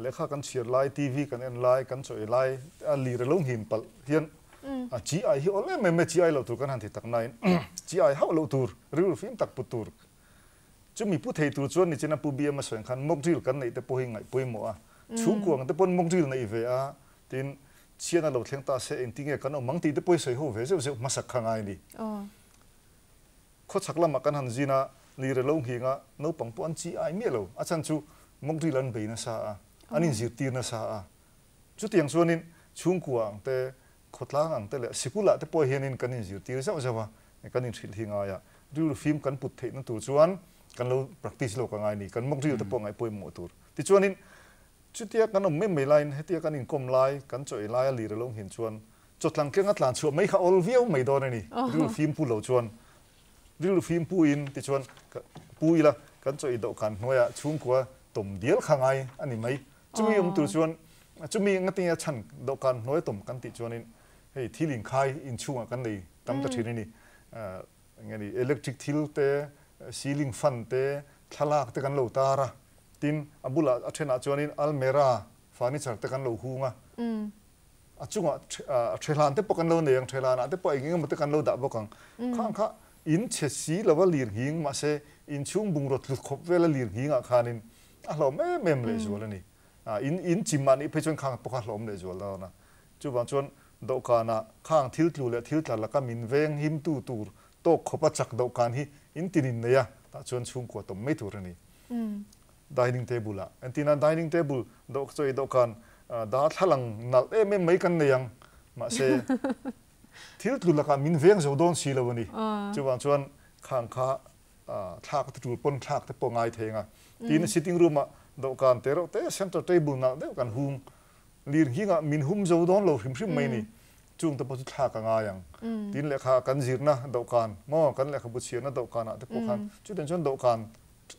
Speaker 3: lehkha kan chhiar lai TV kan en lai kan chaw ei lai a lir a lo nghin palh hian a chi ai hi awl em em e chi ai loh tur kan han ti tak nain chi ai hauh loh tur rilru fim tak put tur chumi pu thei tur chuan nichina pu BM a sawi ang khan mock drill kan neih te pawh hi ngaih pawimawh a chhungkua ang te pawn mock drill neih ve a tin Chhian a lo thleng ta se engti nge kan awm ang tih te pawh hi sawi ho ve zeuh zeuh hmasak kha ngai a ni. Khawchhak lamah kan han zin a, lir a lo nghing a, naupang pawh an chi ai miah lo. A chhan chu mawkdril an bei nasa a, an inzirtir nasa a. Chutiang chuanin chhungkua ang te, khawtlang ang te leh sikulah te pawh hianin kan inzirtir zauh zauh a, kan inhrilh hi ngai a. Rilru fim kan put theihna tur chuan kan lo practice lawk a ngai a ni. Kan mawkdril te pawh ngaihpawimawh tur. Tichuanin Chutia kan awm mai mai laiin hetia kan inkawm lai, kan chaw ei lai a lir a lo nghin chuan chawtlang keng a tlan chhuah mai kha awl viau mai dawn a ni. Rilru fim pu lo chuan rilru fim pu in tichuan pu ila kan chaw ei dawhkan hnuaiah chhungkua tawm dial kha ngai a ni mai. Chumi awm tur chuan chumi ngatinge a chhan dawhkan hnuai tawm kan tih chuanin hei thil inkhai inchhungah kan nei tam ta thin a ni. Enge ni electric thil te, ceiling fan te, thlalak te kan lo tar a, tin a bulah a thenah chuanin almera furniture te kan lo hung a, a chungah thehlan te pawh kan lo nei ang, thehlanah te pawh eng eng emaw te kan lo dah bawk ang. Khang kha in chhe si lova lir nghing mahse inchhung bungraw tlut khawp vela lir nghingah khanin a hlawm em em lehzual a ni. In in chim mah nih phei chuan khang pawh kha hlawm lehzual dawn a. Chuvang chuan dawhkanah khang thil tlu leh thil tla laka min veng himtu tur tawk khawpa chak dawhkan hi in tin in nei a, tah chuan chhungkua tawm mai tur a ni. Dining table ah entirna dining table dawh chaw ei dawhkan darthlalang nalh em em mai kan nei ang, mahse thil tlu lakah min veng zo dawn si lo a ni. Chuvang chuan khang kha thlak te tul pawn thlak te pawh ngai thei ang a. Tin sitting room ah dawhkan te reuh te center table nalh deuh kan hung Lirnghingah min hum zo dawn lo hrim hrim mai ni. Chung te pawh chu thlak a ngai ang. Tin lehkha kan zirna dawhkan maw, kan lehkhabu chhiarna dawhkanah te pawh khan chutiang chuan dawhkan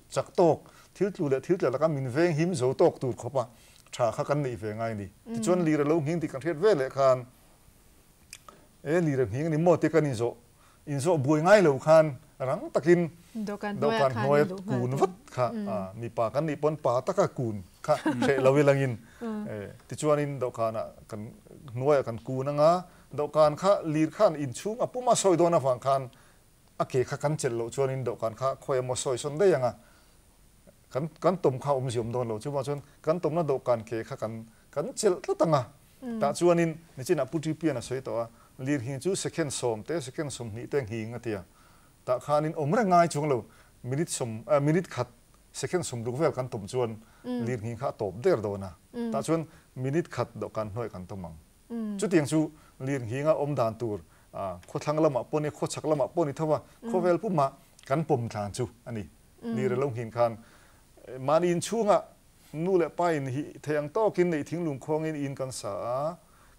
Speaker 3: chak tawk, thil tlu leh thil tla laka min veng him zo tawk tur khawpa tha kha kan neih ve ngai ni. Tichuan lir a lo nghing tih kan hriat ve leh khan e lir a nghing a ni maw tia kan inzawh inzawh buai ngai lo khan rang takin dawhkan hnuaia kun vat kha mipa kan nih pawn pa taka kun kha hreh lo ilangin tichuanin dawhkanah kan hnuaiah kan kun anga dawhkan kha lir khan inchhung a puma sawi dawn avang khan a ke kha kan chelh loh chuanin dawhkan kha khawi emaw sawi sawn daih anga kan kan tawm kha awmzia awm dawn lo chuvang chuan kan tawmna dawhkan ke kha kan kan chelh tlat anga Tah chuanin nichinah Pu Ṭipian a sawi tawh a, lirnghing chu second sawm te, second 20 te nghing a ti a. Tah khanin awm reng ngai chuang lo, minute sawm, minute khat, second 60 vel kan tawm chuan lirnghing kha a tawp der dawn a. Tah chuan minute khat dawhkan hnuaiah kan tawm ang. Chutiang chu lirnghinga awm dan tur khawthlang lamah pawh ni, khawchhak lamah pawh ni tho a, khawvel pumah kan pawm tlan chu a ni. Lir a lo nghin khan mahni inchhungah Nu leh pa in hi thei ang tawkin neih thinglung khawngin in kan sa a,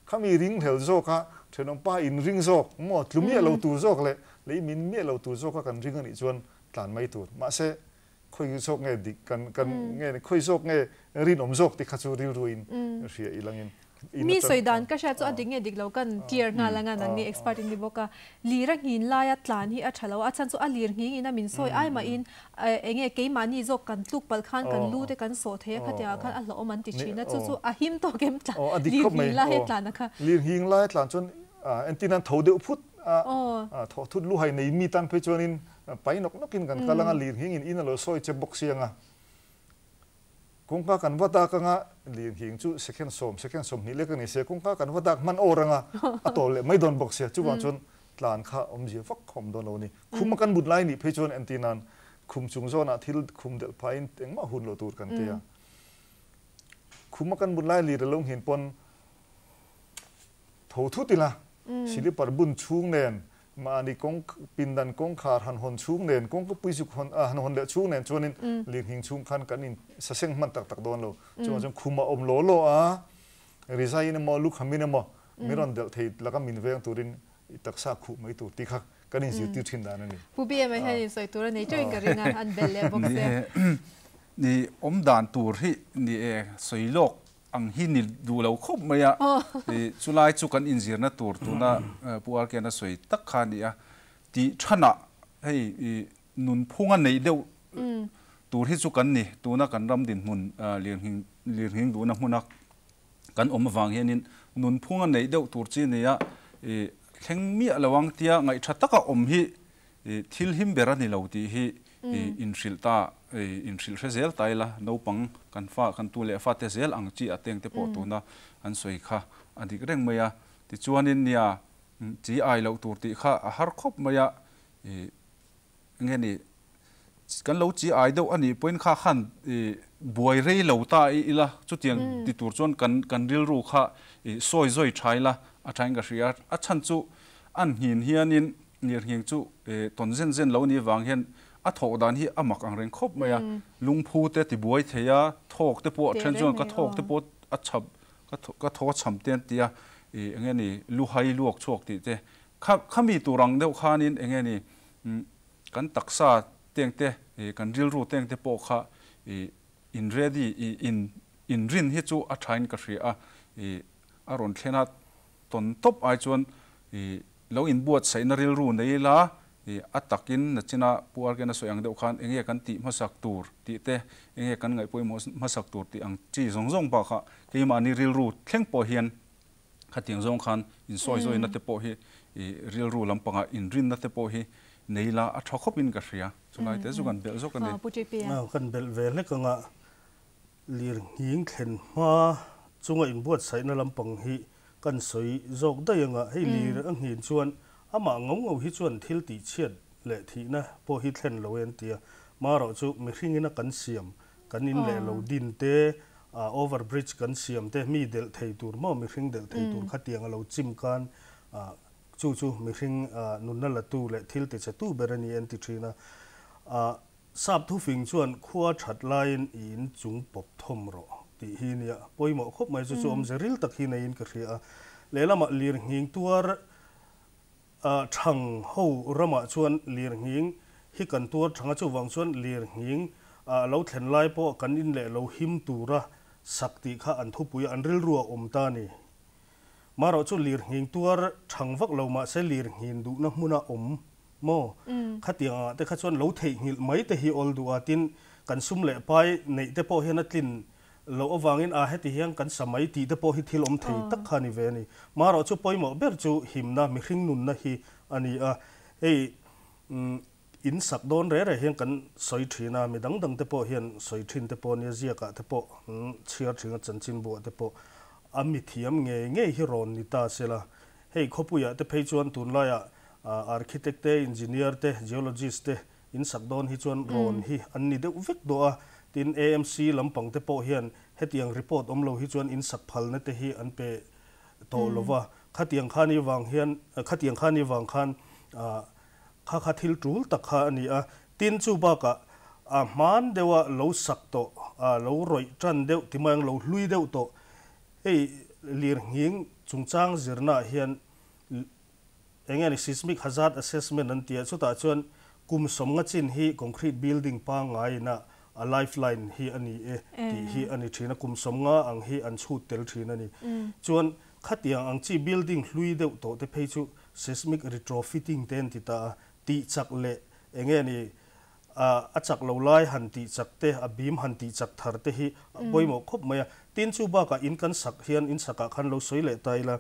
Speaker 3: khami ringhlel zawka thenawm pa in ring zawk maw tlu miah lo tur zawk leh lei min miah lo tur zawka kan ring anih chuan tlan mai tur. Mahse, Khawi zawk nge dik kan kan nge khawi zawk nge rinawm zawk tih kha chu rilruin hria ilangin in
Speaker 1: Mi
Speaker 3: atang
Speaker 1: sawi dan ka hria chu a dik nge dik lo kan clear nghal anga nang ni expert in ni bawk a. Lir a nghin laia tlan hi a tha lo a, a chhan chu a lir nghing in a min sawi ai mahin enge keimahni zawk kan tluk palh khan kan lu te kan sawh thei a khatiangah khan a hlauhawm an ti thin a, chu chu a him tawk em tlan lir nghing laia tlan a kha.
Speaker 3: Lir nghing laia tlan chuan entir nan tho deuh phut a, tho thut luhai nei mi tan phei chuanin Pai nawk nawkin kan kal anga lirnghingin in a lo sawi che bawk si anga kawngka kan va dak anga lirnghing chu second sawm second 20 lek a ni sia kawngka kan va dak hman awr anga a tawl leh mai dawn bawk sia chuvang chuan tlan kha awmzia vak kha awm dawn lo a ni. Khum a kan but lai nih phei chuan entir nan khum chung zawnah thil khum delh phahin engmah hun lo tur kan ti a. Khum a kan but lai lir a lo nghin pawn Tho thut ila, silipar bun chhung nen, mahni kawng pindan kawngkhar han hawn chhung nen, kawngka pui zuk hawn han hawn leh chhung nen chuanin lirnghing chhung khan kan in saseng hman tak tak dawn lo. Chuvang chuan khum a awm law law a, rizaiin emaw lukhamin emaw min rawn delh thei laka min veng turin i taksa khuh mai tur tih kha kan inzirtir thin dan a ni.
Speaker 1: Pu BMA hian insawi tur a nei teuhin ka ring a, an belh leh bawk se.
Speaker 2: Ni awm dan tur hi ni e, sawi lawk ang hi ni duh lo khawp mai a, chulai chu kan inzirna tur tuna Pu Arkian a sawi tak kha a ni a, tih thanah hei nunphunga neih deuh tur hi chu kan ni, tuna kan ram dinhmun lirnghing lirnghing duhna hmuna kan awm avang hianin nunphunga neih deuh tur chi a ni a, thleng miah lo ang tia ngaihtha taka awm hi Thil him ber a ni lo tih hi inhrilh ta, inhrilh hre zel ta ila, naupang kan fa, kan tu leh fate zel ang chi a teng te pawh tuna an sawi kha a dik reng mai a. Tichuanin nia chi ai loh tur tih kha a har khawp mai a, enge ni kan lo chi ai deuh a nih pawhin kha khan buai rei lo ta ila, chutiang ti tur chuan kan kan rilru kha sawi zawi tha ila a thain ka hria. A chhan chu an nghin hianin Lirnghing chu tawn zen zen lo ni vang hian a thawk dan hi a mak ang reng khawp mai a, lungphu te ti buai thei a, thawk te pawh a then chuan ka thawk te pawh a chhap ka thawk a chham te an ti a, ih eng nge ni luhai luak chhuak tih te kha khami tur ang deuh khanin eng nge ni kan taksa teng te kan rilru teng te pawh kha ih in ready ih in inrin hi chu a thain ka hria a, ih a rawn thlen a tawn tawp ai chuan ih Lo inbuatsaihna rilru nei ila, i a takin nachina Pu Arken a sawi ang deuh khan enge kan tih hmasak tur tih te, enge kan ngaihpawimawh hmasak tur tih ang chi zawng zawng bakah keimahni rilru thleng pawh hian khatiang zawng khan insawi zawina te pawh hi i rilru lampangah inrinna te pawh hi nei ila a tha khawpin ka hria. Chulai te chu kan belh zawk a ni.
Speaker 1: Pu TP-a.
Speaker 4: Kan belh ve hlek anga lirnghing thlen hma chunga inbuatsaihna lampang hi Kan sawi zawk daih anga hei lir a nghin chuan amah ngau ngau hi chuan thil tih chhiat leh thihna pawh hi thlen lo e an ti a. Marawh chu mihringin a kan siam, kan in leh lo din te, over bridge kan siam te, mi delh thei tur maw mihring delh thei tur khatiang a lo chim khan chu chu mihring nunna la tu leh thil ti che tu ber a ni e an ti thin a. Sap thufing chuan khua that laiin i in chung pawp thawm rawh tih hi nia pawimawh khawp mai chu chu awmze ril tak hi neiin ka hria a. Lehlamah lirnghing tuar thang ho ramah chuan lirnghing hi kan tuar thang a, chuvang chuan lirnghing a lo thlen lai pawh kan in leh lo him tura sak tih kha an thupui an rilru a awm ta a ni. Marawh chu lirnghing tuar thang vak lo mahse lirnghin duhna hmuna awm Maw? Khatiang angah te kha chuan lo theihnghilh mai te hi awl duh a, tin, kan sum leh pai neih te pawh hian a tlin loh avangin a heti hian kan sa mai tih te pawh hi thil awm thei tak kha a ni ve a ni. Marawh chu pawimawh ber chu himna, mihring nunna hi a ni a. Hei in sak dawn reh reh hian kan sawi thin a, mi dang dang te pawh hian sawi thin te pawh a nia, ziakah te pawh chhiar thin a, chanchinbuah te pawh a mithiam ngei ngei hi rawn ni ta se la. Hei khawpuiah te phei chuan tunlaiah Architect te, Engineer te, Geologist te in sak dawn hi chuan rawn hi an ni deuh vek duh a, tin AMC lampang te pawh hian hetiang report awm lo hi chuan in sak phalna te hi an pe tawh lo va, khatiang kha ni vang hian khatiang kha ni vang khan kha kha thil tul tak kha a ni a, tin chu bakah a hman deuha lo sak tawh lo rawih tan deuh ti mai ang lo hlui deuh tawh hei lirnghing chungchang zirnaah hian Eng nge ni seismic hazard assessment an ti a, chutah chuan Kum 50 chin hi concrete building pangngai ina a lifeline hi a ni e tih hi a ni thin a, kum 50 ang hi an chhut tel thin a ni. Chuan khatiang ang chi building hlui deuh tawh te phei chu seismic retrofitting te an ti ta a, tih chak leh enge ni a chak lo lai han tih chak te, a bim han tih chak thar te hi a pawimawh khawp mai a. Tin chu bakah in kan sak hian in sakah khan lo sawi leh ta ila,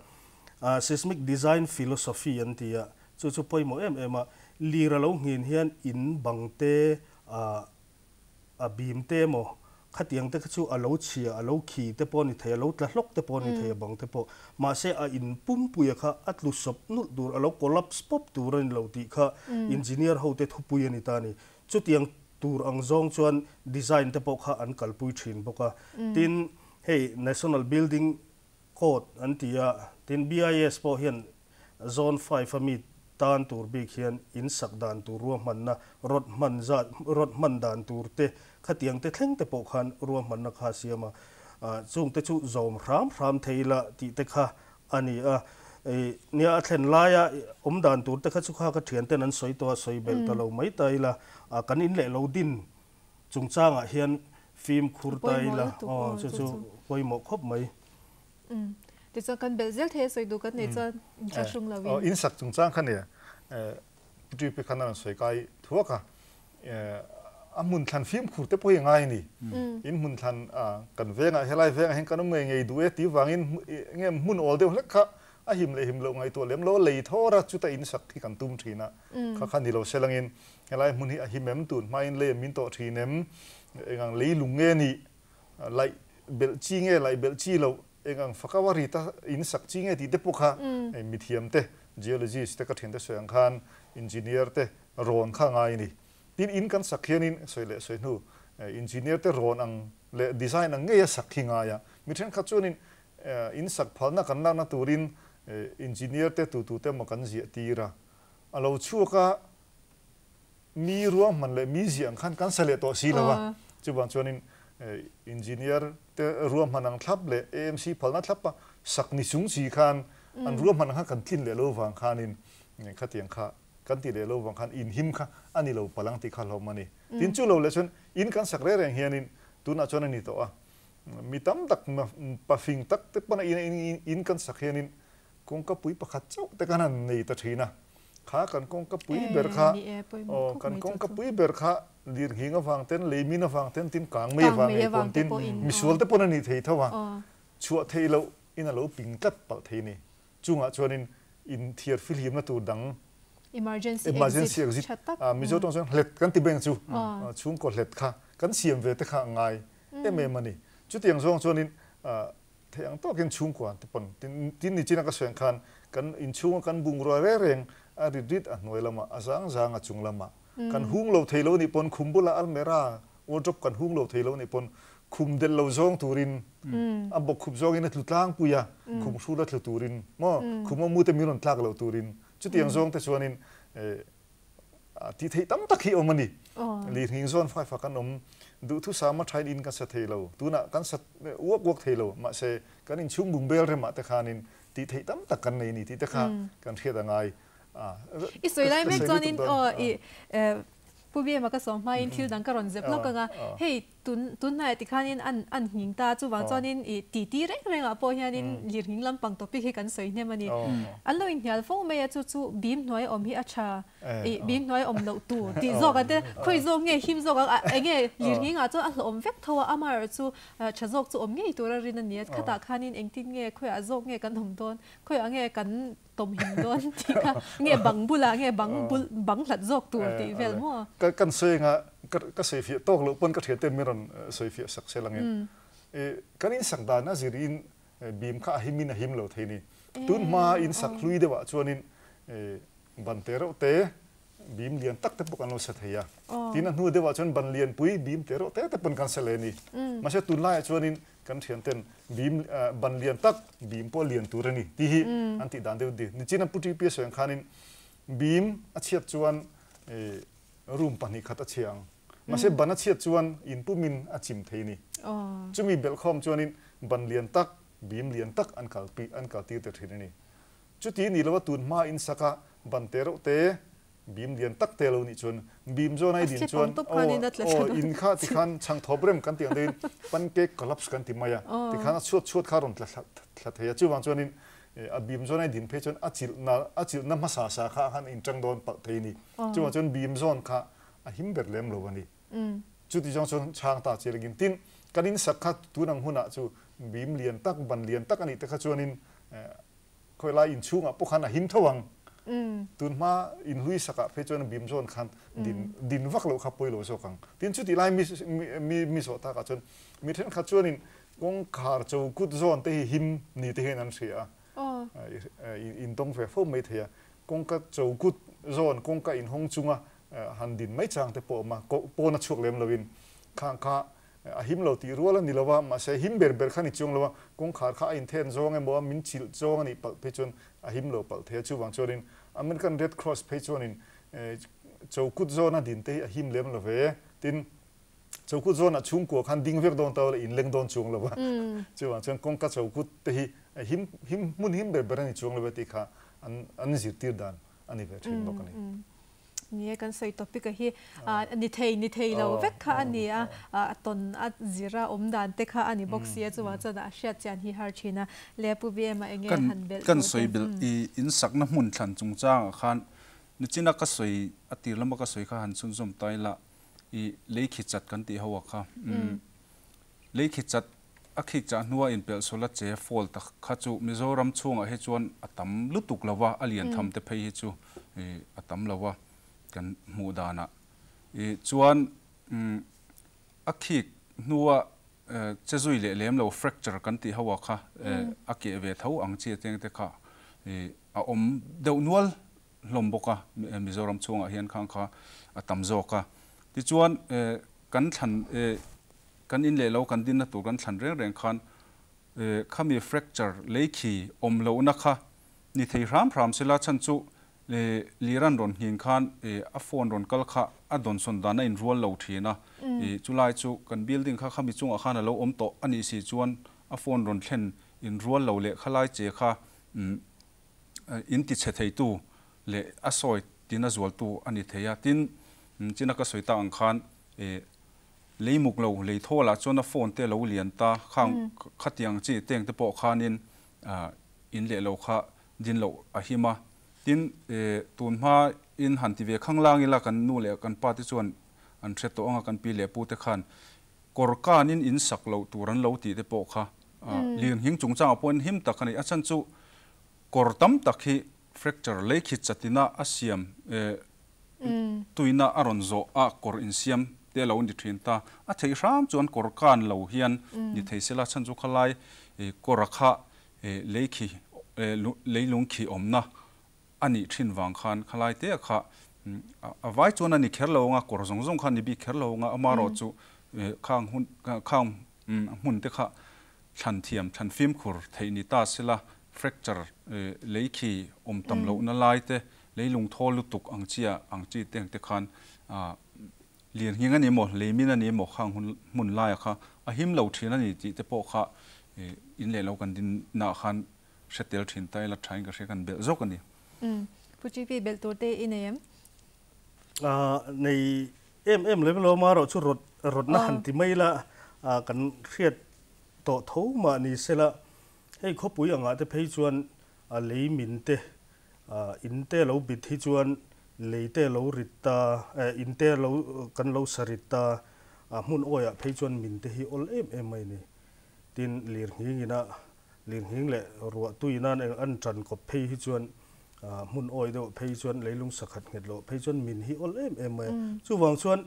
Speaker 4: seismic design philosophy an ti a, chu chu pawimawh em em a, lir a lo nghin hian in bang te, a bim te emaw khatiang te kha chu a lo chhia, a lo khi te pawh a ni thei, a lo tla hlawk te pawh a ni thei a bang te pawh. Mahse a in pumpuia kha a tlu sawp nulh tur, a lo collapse pawp tur a ni lo tih kha engineer ho te thupui a ni ta a ni. Chutiang tur ang zawng chuan design te pawh kha an kalpui thin bawk a. Tin, hei National Building Code an ti a, tin BIS pawh hian Zone 5 a mi tan tur bik hian in sak dan tur ruahmanna rawt hman zat rawt hman dan tur te khatiang te thleng te pawh khan ruahmanna kha a siam a, chung te chu zawm hram hram thei la tih te kha a ni a. Nia a thlen laia awm dan tur te kha chu kha ka thian ten an sawi tawh a, sawi belh ta lo mai ta ila, kan in leh lo din chungchangah hian fimkhur ta ila, aw chu chu pawimawh khawp mai.
Speaker 1: Tichuan kan belh zel thei a sawi duh kan nei chuan inthlahrung lo in.
Speaker 3: In sak chungchang kha nia Pu khan a rawn sawi kai thuak a, a hmun thlan fimkhur te pawh hi a ngai a ni. In hmun thlan kan vengah helai vengah hian kan awm ngei ngei duh e tih vangin nge hmun awl deuh hlek kha a him leh him loh ngaihtuah lem lo a lei thawr a chuta in sak hi kan tum thin a, kha kha ni lo se langin helai hmun hi a him em tun hmain lei a min tawh thin em engang lei lung nge nih laih belh chi nge laih belh chi loh eng ang faka va rit a in sak chi nge tih te pawh kha mithiam te geologist te ka thian te sawi ang khan engineer te rawn kha ngai a ni. Tin in kan sak hianin sawi leh sawi hnu engineer te rawn ang leh design ang ngei a sak hi ngai a, mi thenkhat chuanin in sak phalna kan lakna turin engineer te tutu te emaw kan ziah tir a, a lo chhuak a Mi ruahman leh mi ziah ang khan kan sa leh tawh si lo a, chuvang chuanin engineer te ruahman ang thlap leh AMC phalna thlap a sak ni chung chi khan an ruahman ang khan kan tlin leh lo vang khanin khatiang kha kan ti leh lo vang khan in him kha a ni lo palh ang tih kha hlawm a ni. Tin chu lo leh chuan in kan sak reng reng hianin tunah chuan a ni tawh a, mi tam tak pafing tak te pawn a in kan sak hianin Kawngka pui pakhat chauh te khan han nei ta thin a, kha kan kawngka pui ber kha, aw kan kawngka pui ber kha lirnghing avang ten, leimin avang ten, tin kang mei avang ngei pawn tin misual te pawn a nih thei tho a, chhuah theih loh in a lo ping tlat palh thei ni. Chungah chuanin inthiar fihlimna tur dang,
Speaker 1: emergency exit,
Speaker 3: Mizo tawng chuan hlet kan ti beng chu, chhungkaw hlet kha kan siam ve te kha a ngai em em a ni. Chutiang zawng chuanin Theih ang tawkin chhungkua te pawn tin ni chin a ka sawi ang khan kan inchhunga kan bungrua reng reng a rit rit a hnuai lamah a zang zang a chung lamah kan hung lo thei lo nih pawn khum bulah almera wardrobe kan hung lo thei lo nih pawn khum delh lo zawng turin a bawk khup zawngin a tlu tlangpui a khum hrul a tlu turin maw khum a mu te min rawn tlak loh turin chutiang zawng te chuanin Tih theih tam tak hi awm a ni. Lirnghing zawn faifa kan awm. Duhthusam a thain in kan sa thei lo. Tunah kan sa uak uak thei lo. Mahse, kan inchhung bung bel remah te khanin tih theih tam tak kan nei a ni tih te kha kan hriat a ngai.
Speaker 1: I sawi lai mek chuanin aw i Pu Biama ka sawm hmain thil dang ka rawn zep lawk ang a. Hei Tun tunhnaiah tikhanin an an nghing ta, chuvang chuanin ih titi reng rengah pawh hianin lirnghing lampang topic hi kan sawi hnem a ni. An lo inhnial fo mai a, chu chu bim hnuai awm hi a tha, ih bim hnuai awm loh tur tih zawk ang te, khawi zawk nge him zawk ang, eng nge lirnghingah chuan a hlawhawm vek tho a, amaherawh chu tha zawk chu awm ngei tur a rin a ni a, khatah khanin engtin nge khawiah zawk nge kan awm dawn, khawiah nge kan tawm him dawn tih kha nge bang bulah nge bang bul bang hlat zawk tur tih vel maw?
Speaker 3: Ka kan sawi anga ka ka sawi fiah tawk loh pawn ka thian ten min rawn sawi fiah sak sel angin kan in sak dan a zir in bim kha a him in a him lo thei ni. Tun hma in sak hlui deuh ah chuanin ban te reuh te bim lian tak te pawh kan lo sa thei a. Tin a hnu deuh ah chuan ban lian pui bim te reuh te te pawn kan sa leh a ni. Mahse tunlai ah chuanin Kan thianten bim ban lian tak bim pawh lian tur a ni tih hi an tih dan deuh dih. Nichina Pu TP a sawi ang khanin bim a chhiat chuan room 2 khat a chhia ang. Mahse ban a chhiat chuan in pumin a chim thei a ni. Chumi belhkhawm chuanin ban lian tak bim lian tak an kalpi an kaltir ta thin a ni. Chuti ni lova tun hma in saka ban te reuh te. Beam lian tak te lo nih chuan beam zawn ai din chuan aw in kha tikhan chhang thawp rem kan tih ang deuhin pancake collapse kan ti mai a, tikhan a chhuat chhuat kha a rawn tla thla thei a, chuvang chuanin a beam zawn ai din phei chuan a chilhna a chilhna hmasa sa kha a han inṭang dawn palh thei a ni. Chuvang chuan beam zawn kha a him ber lem lo a ni. Chuti zawng chuan chhang ta che lekin tin kan insak kha tun ang hunah chu beam lian tak ban lian tak a nih te kha chuanin Khawi lai inchhungah pawh khan a him tho ang. Tun hma inhlui sakah phei chuan bim zawn khan din din vak loh kha pawi lo zawk ang. Tin chutih lai mi mi mi zawh takah chuan mi thenkhat chuanin kawngkhar cho kut zawn te hi him ni te hian an hria a. In tawng ve fo mai thei a. Kawngka cho kut zawn kawngka inhawng chunga han din mai chang te pawh a awm a. Pawn a chhuak lem loin khang kha A him lo tih rual a ni lo a, mahse him ber ber kha ni chuang lo a, kawngkhar kha a inthen zawng emaw a min chilh zawng a nih palh phei chuan a him lo palh thei a, chuvang chuanin American Red Cross phei chuanin chokut zawn a din te hi a him lem lo ve, tin chokut zawnah chhungkua khan ding vek dawn ta ula in leng dawn chuang lo a, chuvang chuan kawngka chokut te hi a him him hmun him ber ber a ni chuang lo ve tih kha an an zirtir dan a ni ve thin bawk a ni.
Speaker 1: Ni e, kan sawi topic a hi ni thei ni thei lo vek kha a ni a, a tawn a zir a awm dan te kha a ni bawk si a, chuvang chuan a hriat chian hi har thin a, le Pu BM a enge han belh
Speaker 2: Kan sawi belh i insakna hmun thlan chungchangah khan nichina ka sawi a tir lama ka sawi kha han chhunzawm ta ila i lei khi chat kan tih ho a kha lei khi chat A khik chah hnua inpelh sual a che fall tak kha chu Mizoram chhungah hi chuan a tam lutuk lo a, a lian tham te phei hi chu a tam lo a kan hmuh danah. I chuan a khik hnua che zui leh lem lo fracture kan tih ho a kha a keh ve tho ang chi ateng te kha a awm deuh nual hlawm bawk a, Mizoram chhungah hian khang kha a tam zawk a. Tichuan kan thlan Kan in leh lo kan dinna tur kan thlan reng reng khan khami fracture lei khi awm lohna kha ni thei hram hram sela chhan chu liran rawn nghing khan a phone rawn kal kha a dawnsawn dan a inrual lo thin a, chulai chu kan building kha khami chungah khan a lo awm tawh a nih si chuan a phone rawn thlen inrual lo leh khalai che kha in ti chhe theitu leh a sawi tina zualtu a ni thei a, tin china ka sawi tak ang khan Lei muk lo, lei thawl ah chuan a phone te lo lian ta, khang khatiang chi teng te pawh khanin in leh lo kha din loh a him a. Tin, tun hma in han ti ve khang lang ila kan nu leh kan pa te chuan an hre tawh ang a, kan pi leh pu te khan kawr kanin in sak loh tur an lo tih te pawh kha lirnghing chungchangah pawhin him tak a ni. A chhan chu kawr tam tak hi fracture lei khit chatina a siam Tuina a rawn zawh a kawr insiam te a lo ni thin ta. A theih hram chuan kawr kan lo hian ni thei sela chhan chu khalai kawra kha lei khi lei lung khi awmna a nih thin vang khan khalai te kha a vai chuan a ni kher lo anga kawr zawng zawng kha a ni bik kher lo anga amarawh chu khang hun khang hmun te kha thlan thiam thlan fimkhur theih ni ta sela fracture lei khi awm tam lohna lai te Leilung thaw lutuk ang chia ang chi te ang te khan lian nghing a ni maw, leimin a ni maw khang hun hmun laia kha a him lo thin a ni tih te pawh kha in leh lo kan din naah khan hre tel thin ta ila thain ka hria kan belh zawk a ni.
Speaker 1: Pu GP belh tur te i nei em?
Speaker 4: Nei em em lem lo marawh chu rawt rawtna han ti mai ila kan hriat tawh tho mah ni sela hei khawpui angah te phei chuan a lei min te In te lo bit hi chuan lei te lo rit ta, in te lo kan lo sa rit ta, hmun awiah phei chuan min te hi awl em em mai a ni. Tin, lirnghing ina lirnghing leh ruah tui nan eng an tan kawp phei hi chuan hmun awi deuh phei chuan leilung sakhat nghet loh phei chuan min hi awl em em mai a. Chuvang chuan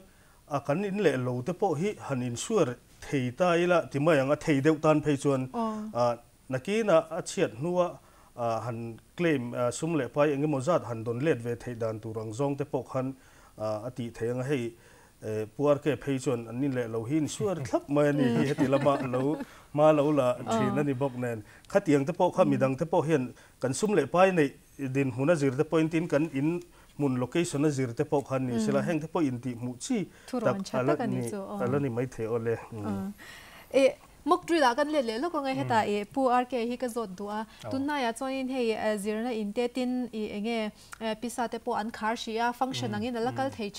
Speaker 4: a kan in leh lo te pawh hi han insure thei ta ila ti mai ang a, thei deuh tan phei chuan Nakinah a chhiat hnua han claim sum leh pai engemaw zat han dawn let ve theih dan tur ang zawng te pawh khan a tih theih ang a, hei Pu RK phei chuan an in leh lo hi in suar thlap mai a ni hi heti lama lo hma lo la thin a ni bawk nen khatiang te pawh kha midang te pawh hian kan sum leh pai neih dinhmun a zir te pawhin tin kan in hmun location a zir te pawh khan ni sela heng te pawh intih hmuh chi tak a la ni maithei awle.
Speaker 1: Mock drill ah kan let leh lawk ang e, hetah i Pu RK hi ka zawt duh a, tunhnaiah chuanin hei zirna in te tin i enge pisa te pawh an khar hrih a, function angin a la kal thei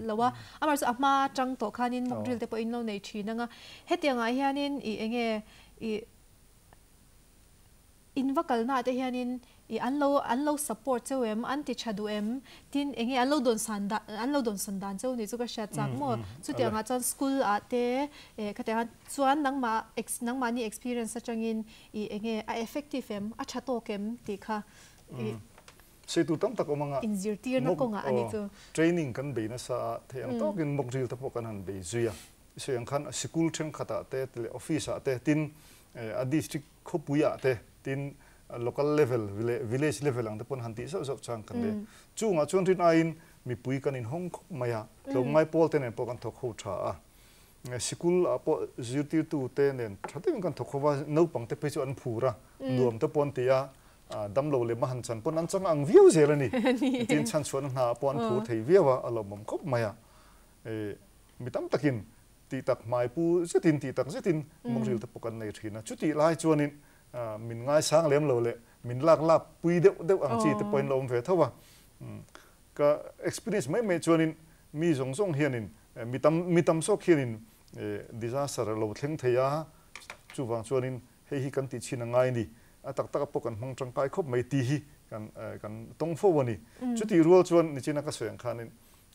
Speaker 1: lo a, amaherawhchu a hma atang tawh khanin mock drill te pawh in lo nei thin ang a, hetiangah hianin i enge i In va kalnaah te hianin i an lo an lo support cheu em, an ti tha duh em, tin enge an lo dawn san dan an lo dawn san dan cheu ni chu ka hriat chak maw? Chutiangah chuan school ah te eh khatiang ah chuan nangmah ex nangmahni experience atangin i enge a effective em, a tha tawk em tih kha i
Speaker 3: Sei tur tam tak awm anga
Speaker 1: inzirtirna kawngah a ni chu.
Speaker 3: Training kan bei nasa a, theih ang tawkin mock drill te pawh kan han bei zui a. I sawi ang khan sikul thenkhatah te leh office ah te tin a district Khawpui ah te tin local level leh village level ang te pawn han tih zauh zauh chang kan nei. Chungah chuan rin aiin mipui kan inhawng khawp mai a, tlawmngai pawl te nen pawh kan thawk ho tha a. Sikul ah pawh zirtirtu te nen tha deuhin kan thawk ho va, naupang te phei chu an phur a, nuam te pawh an ti a, damlo leh mahan chan pawn an chang ang viau zel a ni. Tin chhanchhuahna hna ah pawh an phur thei viau a, a lawmawm khawp mai a. Mi tam takin Tih tak hmai pu zetin tih tak zetin mawngrilte pawh kan nei thin a. Chutih lai chuanin min ngaisang lem lo leh min lak lak pui deuh deuh ang chi te pawhin la awm ve tho a. Ka experience mai mai chuanin mi zawng zawng hianin mi tam mi tam zawk hianin disaster a lo thleng thei a, chuvang chuanin hei hi kan tih chhin a ngai ni, a tak taka pawh kan hmang tangkai khawp mai tih hi kan kan tawng fo a ni. Chutih rual chuan nichina ka sawi ang khanin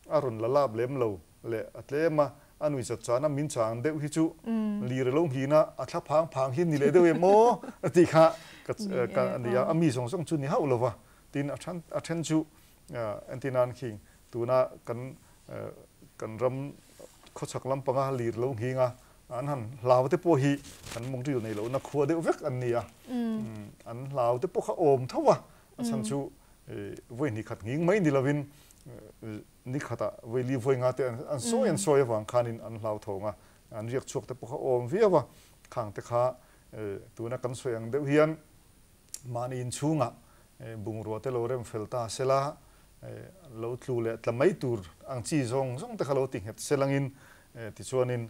Speaker 3: a rawn la lap lem lo leh a tlem a, a nui chat chana min chang deuh hi chu lir a lo nghin a, a thla phang phang hi ni leh deuh em aw a tih kha ka a ni a, a mi zawng zawng chu ni hauh lo va, tin a then a then chu entir nan khing tuna kan kan ram khawchhak lampanga lir lo nghing a, an han hlau te pawh hi kan mawngṭil nei lohna khua deuh vek an ni a, an hlau te pawh kha awm tho a, a chhan chu vawi hnih khat nghing mai ni lovin Ni khatah vawi li vawi nga te an sawi an sawi avang khanin an hlauthawng a, an riak chhuak te pawh kha awm viau a, khang te kha tuna kan sawi ang deuh hian mahni inchhungah bungrua te lo rem fel ta sela, lo tlu leh tla mai tur ang chi zawng zawng te kha lo ti nghet selangin tichuanin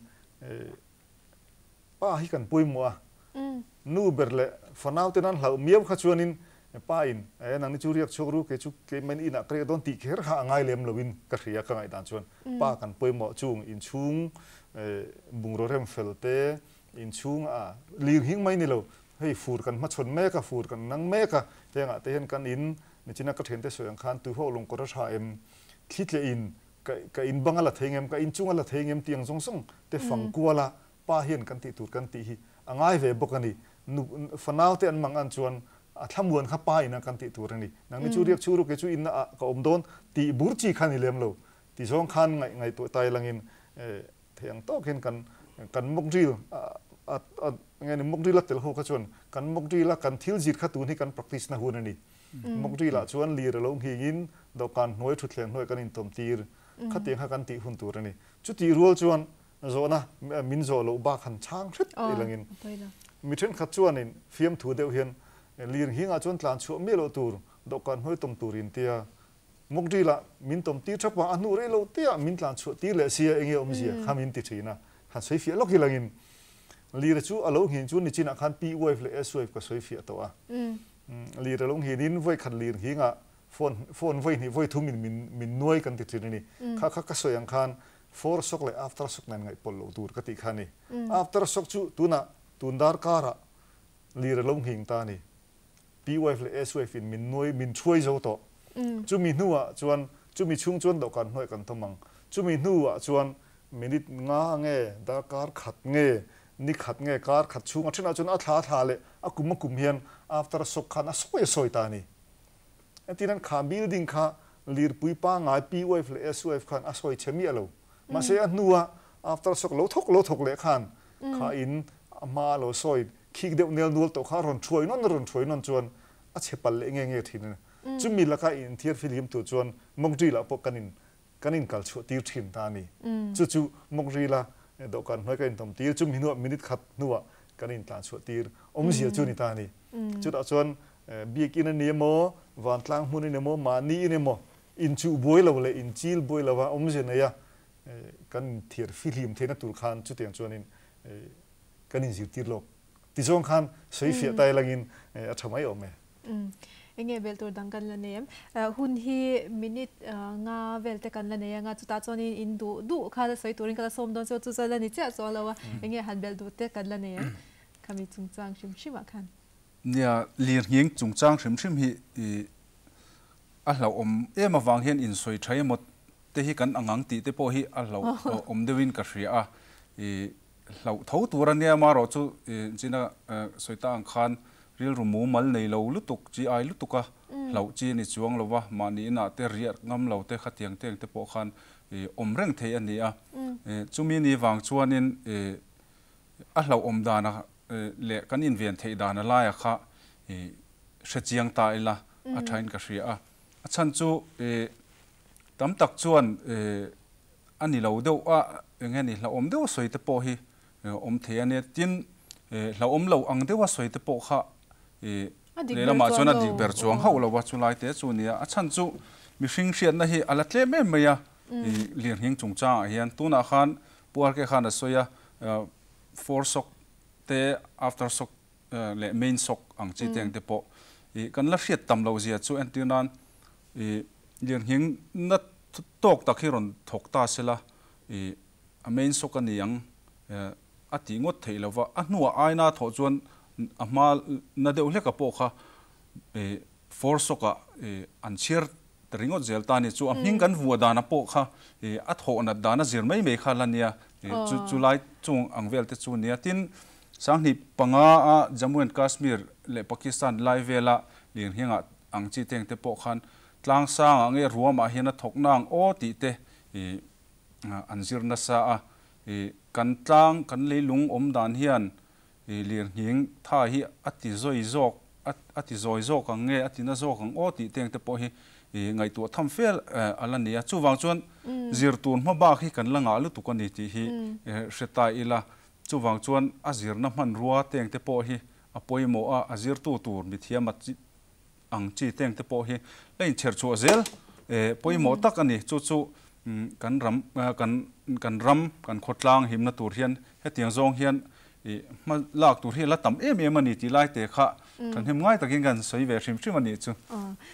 Speaker 3: Pa hi kan pawimawh a, nu ber leh fanau ten an hlauh miau kha chuanin pa in e nangni chu riak chhuak ru kei chu keimah in inah ka riak dawn tih kher kha a ngai lem loin ka hria ka ngaihdan chuan pa kan pawimawh chung inchhung bungraw rem fel te inchhung a lir hing mai ni lo hei fur kan hmachhawn mek a fur kan nang mek a hengah te hian kan in nichina ka thiante sawi ang khan tuihawk lungkawr a tha em thli tleh in ka in bang a la thei ngem ka inchung a la thei ngem tih ang zawng zawng te fang kual a Pa hian kan tih tur kan tih hi a ngai ve bawk a ni. Nu, fanau te an mang an chuan a thlamuan kha pa ina kan tih tur a ni. Nangni chu riak chhuru kei chu inna ah ka awm dawn tih bur chi kha ni lem lo. Ti zawng khan ngaih ngaihtuah tai langin thei ang tawk hian kan kan mock drill a a nge ni mock drill a tel ho kha chuan kan mock drill a kan thil zir kha tun hi kan practice na hun a ni. Mock drill ah chuan lir a lo nghingin dawhkan hnuai thutthleng hnuai kan intawm tir khatiang kha kan tih hun tur a ni. Chutih rual chuan Zawhna min zawh loh bak han chhang hret ilangin mi thenkhat chuanin fiamthu deuh hian lir nghingah chuan tlan chhuah miah loh tur dawhkan hnuai tawm tur in tia Mawkdil ah min tawm tir thap a, a hnuh rei lo te ah min tlan chhuah tir leh sia enge awmzia kha min ti thin a, han sawi fiah lawk ilangin lir chu a lo nghin chu nichinah khan P wave leh S wave ka sawi fiah tawh a, lir a lo nghin in vawi khat lir nghingah phone phone vawi hnih vawi thum in min min nuai kan ti thin a ni, kha kha ka sawi ang khan Fore shock leh after shock nen ngaihpawlh loh tur ka tih kha a ni. After shock chu tunah tun dar karah lir a lo nghing ta a ni. P wave leh S wave in min nuai min thuai zo tawh. Chumi hnuah chuan chumi chhung chuan dawhkan hnuai kan thawm ang. Chumi hnuah chuan minute nga nge darkar khat nge ni khat nge kar khat chhung a thenah chuan a thla a thla leh a kum a kum hian after shock khan a sawi a sawi ta a ni. Entirnan kha building kha lirpui pangngai P wave leh S wave khan a sawi chhe miah lo. Mahse a hnua after shock lo thawk lo thawk leh khan kha in a hma lo sawi khik deuh nel nual tawh kha a rawn thuai nawn a rawn thuai nawn chuan a chhe pal leh nge nge thin a ni. Chumi laka inthiar fihlim tur chuan mock drill ah pawh kan in kan inkal chhuah tir thin ta a ni. Chu chu mock drill a dawhkan hnuai kan intawm tir, chumi hnuah minute khat hnuah kan intlan chhuah tir awmzia chu a ni ta a ni. Chutah chuan Biakinn a ni emaw, vantlang hmun a ni emaw, mahni in emaw, inchuh buai lo leh inchil buai lova awmzia nei a kan inthiar fihlim theihna tur khan chutiang chuanin. kan inzirtir lawk ti zawng khan sawi fiah ta ilangin a tha mai awm e.
Speaker 1: Enge bel tur dang kan la nei em? Hun hi minute nga vel te kan la nei anga chutah chuanin in duh duh kha la sawi turin ka la sawm dawn chu chu chuan la ni chiah chuang lo a, enge han bel duh te kan la nei em? Khami chungchang hrim hrim ah khan.
Speaker 2: Nia, lirnghing chungchang hrim hrim hi a hlauhawm em avang hian insawi tha emaw te hi kan ang ang tih te pawh hi a hlauhawm deuhin ka hria a, hlauh tho tur a nia amaherawh chu china sawi ta ang khan rilru mumal nei lo lutuk chi ai lutuk a hlauh chi a ni chuang lo va, mahni inah te riah ngam lo te khatiang teng te pawh khan awm reng thei a ni a, chumi ni vang chuanin a hlauhawm dana leh kan inven theih dana laia kha hre chiang ta ila a thain ka hria a, a chhan chu tam tak chuan a ni lo deuh a, eng nge ni hlauhawm deuh a sawi te pawh hi awm thei a nia, tin hlauhawm lo ang deuh a sawi te pawh kha lehlamah chuan a dik ber chuang hauh lo a, chulai te chu a nia, a chhan chu mihring hriatna hi a la tlem em mai a, lirnghing chungchangah hian tunah khan Pu RK khan a sawi a, fore shock te after shock leh main shock ang chi te ang te pawh ih kan la hriat tam loh zia chu entir nan ih lirnghing na tawk tak hi rawn thawk ta sela ih a main shock a ni ang a tih ngawt theih lova a hnuah aina thawh chuan a hma na deuh hleka pawh kha ih fore shock ah ih an chhiar Ta ringawt zel ta ni chu a hming kan vuah dana pawh kha a thawh nat dana zir mai mai kha la nia chu chu lai chung ang vel te chu nia. Tin, Sanghnih panga a Jammu and Kashmir leh Pakistan lai vela lirnghingah ang chi teng te pawh khan tlang sangah nge ruamah hian a thawk na ang aw tih te an zir nasa a. Kan tlang kan leilung awm dan hian Lirnghing tha hi a ti zawi zawk, a ti zawi zawk ang nge, a ti na zawk ang aw tih teng te pawh hi ngaihtuah tham fel a la ni a. Chuvang chuan zir tur hma bak hi kan la ngah lutuk a ni tih hi hre ta ila. Chuvang chuan a zirna hmanrua teng te pawh hi a pawimawh a, a zirtu tur mithiam a ang chi teng te pawh hi la inchher chhuah zel pawimawh tak a ni. Chu chu kan ram kan kan ram kan khawtlang himna tur hian hetiang zawng hian ih hma lak tur hi a la tam em em a ni tih lai te kha thahnem ngai takin kan sawi ve hrim hrim a nih chu.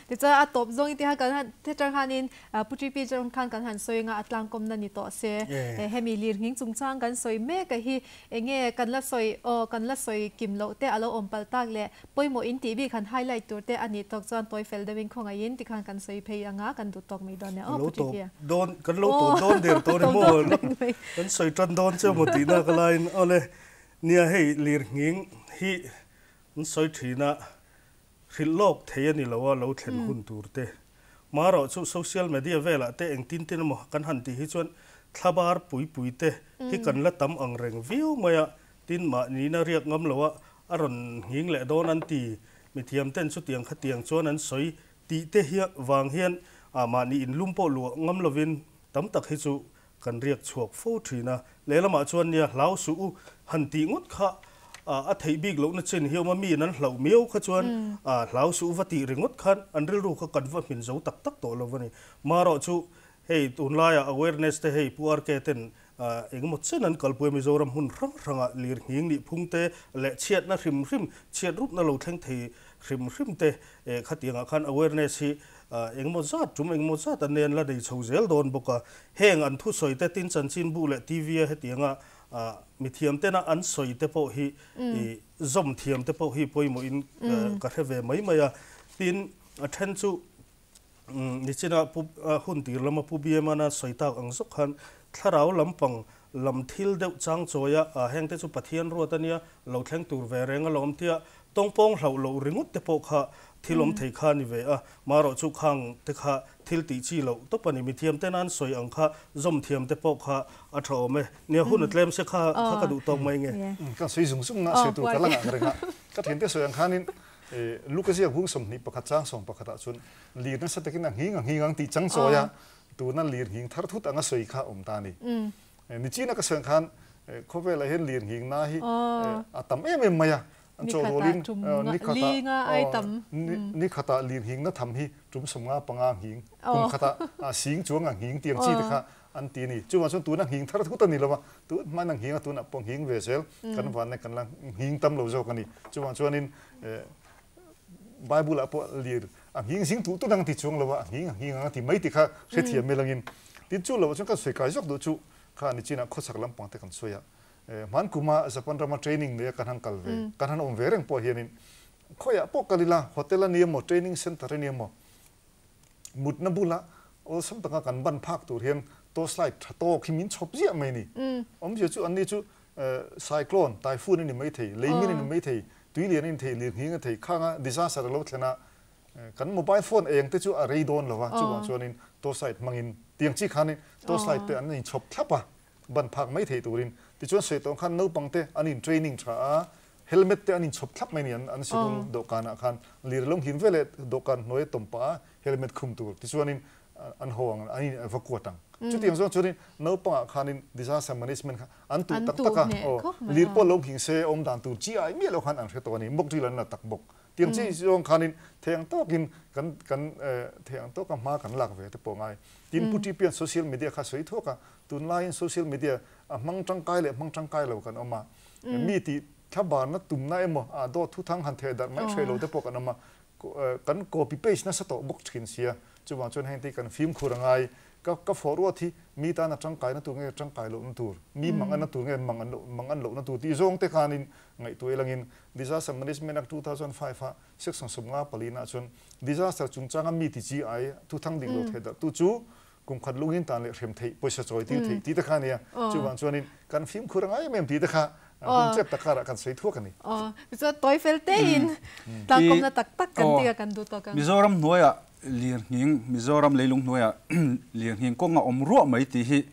Speaker 1: Tichuan a tawp zawng inti khan kan han theatre khanin Pu TP atang khan kan han sawi anga a tlangkawmna ni tawh se hemi lirnghing chungchang kan sawi mek a hi enge kan la sawi aw kan la sawi kim loh te a lo awm palh tak leh Pawimawh in tih bik han highlight tur te a nih tawk chuan tawi fel deuhin khawngaih in tikhan kan sawi phei anga kan duh tawk mai dawn e. Aw Pu Ṭikia.
Speaker 4: Dawn kan lo tawp dawn der tawh ni maw kan sawi tan dawn che maw tihna ka laiin awle nia hei lirnghing hi an sawi thin a hrilh lawk thei a ni lo a lo thlen hun tur te marawh chu social media velah te engtin tin emaw kan han tih hi chuan thlabar pui pui te hi kan la tam ang reng viau mai a tin mahni na riak ngam lo a A rawn nghing leh dawn an ti. Mithiam ten chutiang khatiang chuan an sawi tih te hi vang hian mahni inlum pawh luah ngam lovin tam tak hi chu kan riak chhuak fo thin a. Lehlamah chuan nia hlau suh u han tih ngawt kha a theih bik lohna chin hi awm a, miin an hlauh miau kha chuan hlau suh u va tih ringawt khan an rilru kha kan va hmin zo tak tak tawh lo a ni. Marawh chu hei tunlaiah awareness te hei Pu RK ten Engemaw chen an kalpui a Mizoram hmun hrang hrangah lirnghing nih phung te leh chhiatna hrim hrim, chhiat rupna lo thleng thei hrim hrim te khatiangah khan awareness hi engemaw zat tum engemaw zat an nei an la nei chho zel dawn bawk a. Heng an thusawi te tin chanchinbu leh TV a hetianga mithiam tena an sawi te pawh hi zawm thiam te pawh hi pawimawhin ka hre ve mai mai a. Tin, a then chu Nichina pu hun tir lama Pu Biamana sawi tak ang zawk khan thlarau lampang lam thil deuh chang chawi a, hengte chu Pathian ruat a nia, lo thleng tur ve reng alawm tia tawngpawng hlauh loh ringawt te pawh kha thil awm thei kha a ni ve a, marawh chu khang te kha thil tih chi loh tawp a ni. Mithiam ten an sawi ang kha zawm thiam te pawh kha a tha awm e. Nia hun a tlem se kha kha ka duh tawk mai nge.
Speaker 3: Ka sawi zung zung a, sawi tur ka la ngah reng a, ka thiante sawi ang khanin Luka ziak hung 21 chang 11 ah chuan lir nasa takin a nghing a nghing ang tih chang chawi a, tuna lir nghing thar thut anga sawi kha awm ta a ni. Nichina ka sawi ang khan khawvelah hian lir nghing na hi a tam em em mai a, an chaw rualin ni khatah lir nghing na tham hi tum 55 nghing, kum khatah sing chuang a nghing tiang chi te kha. an ti a ni. Chuvang chuan tuna nghing thar thut a ni lo a, tun hmain a nghing a, tunah pawh nghing ve zel kan van e, kan la nghing tam lo zawk a ni. Chuvang chuanin Bible ah pawh lir a nghing zing tuh tut ang ti chuang lo a, a nghing a nghing ang a ti mai ti kha hrethiam mai langin. Tin chu lo ah chuan kan sawi kai zawk duh chu kha nichinah khawchhak lampang te kan sawi a, hman kuma Japan rama training nei a kan han kal ve, kan han awm ve reng pawh hianin khawiah pawh kal ila hotel a ni emaw training center a ni emaw mutna bula awlsam taka kan ban phak tur hian torch light tha tawk hi min chhawp ziah mai a ni. Awmzia chu anni chu cyclone, typhoon a ni mai thei, leimin a ni mai thei, tui lian a ni thei, lirnghing a thei, khanga disaster a lo thlen a, kan mobile phone eng te chu a rei dawn lo a, chuvang chuanin torch light hmangin tiang chi khanin torch light te an inchhawp thlap a, ban phak mai thei turin. Tichuan sawi tawh ang khan naupang te an in training tha a, Helmet te an inchhawp thlap mai a ni an sikul dawhkanah khan lir lawng him veleh dawhkan hnuaia tawm pah a helmet khum tur tichuanin an haw ang an in evacuate ang. Chutiang zawng chuanin naupangah khanin disaster management kha an tuh tak tak a aw lir pawh lo nghing se awm dan tur chi ai miah lo khan an hre tawh a ni mock drill an la tak bawk. Tiang chi zawng khanin thei ang tawkin kan kan thei ang tawka hma kan lak ve te pawh ngai. Tin Pu Tipian social media kha sawi thuak a tunlaiin social media a hmang tangkai leh hmang tangkai lo kan awm a. Mi tih thlabarna tumna emaw ah dawt thuthang han theh darh mai hreh lo te pawh kan awm a, kan copy paste nasa tawh bawk thin sia, chuvang chuan heng te hi kan fimkhur a ngai, ka ka fawh ruat hi mi tana tangkaina tur nge tangkai lohna tur, mi mang anna tur nge mang an loh mang an lohna tur tih zawng te khanin ngaihtuah ilangin Disaster Management Act 2005 a section 54 ah chuan disaster chungchanga mi ti chi ai thuthang dik lo theh darh tu chu kum khat lungin tan leh hrem theih pawisa chawi tir theih tih te kha a nia. Chuvang chuanin kan fimkhur a ngai em em tih te kha hun chep tak karah kan sawi thuak a ni.
Speaker 1: Tichuan tawi fel tein tlangkawmna tak tak kan tih a kan duh tawk ang.
Speaker 2: Mizoram hnuaiah lirnghing, Mizoram leilung hnuaiah lirnghing kawng a awm ruah mai tih hi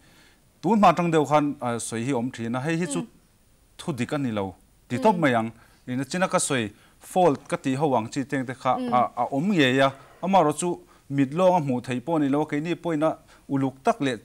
Speaker 2: tun hma atang deuh khan sawi hi a awm thin a, hei hi chu thu dik a ni lo ti tawp mai ang. Ina china ka sawi fault ka tih ho ang chi teng te kha a awm ngei a, amaherawh chu mit lawng a hmuh theih pawh a ni lo a, keini pawhin a uluk tak leh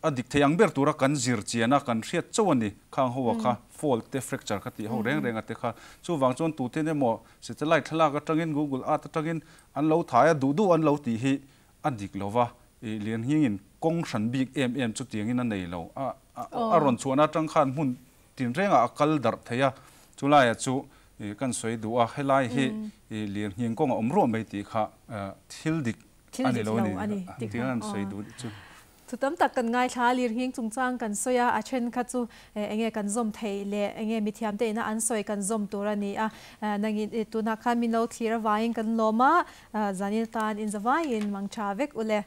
Speaker 2: a dik thei ang ber tura kan zir chian a, kan hriat chauh a ni. Khang ho a kha fault te fracture ka tih ho reng reng a te kha. Chuvang chuan tute emaw satellite thlalak atangin Google Earth atangin an lo thai a, duh duh an lo tih hi a dik lo va, i Lianhingin kawng hran bik em em chutiangin a nei lo. A a rawn chhuahna atang khan hmun tinrengah a kal darh thei a, chulaiah chu i kan sawi duh a, helai hi i Lianhing kawng a awm ruah mai tih kha thil dik a ni lo a ni tih an sawi duh chu.
Speaker 1: Thu tam tak kan ngaithla a, lirnghing chungchang kan sawi a, a then kha chu enge kan zawm theih leh enge mithiam te ina an sawi kan zawm tur a ni a, nangin tunah khan min lo thlir avangin kan lawm a, zanin atan inzavaiin mang tha vek u le.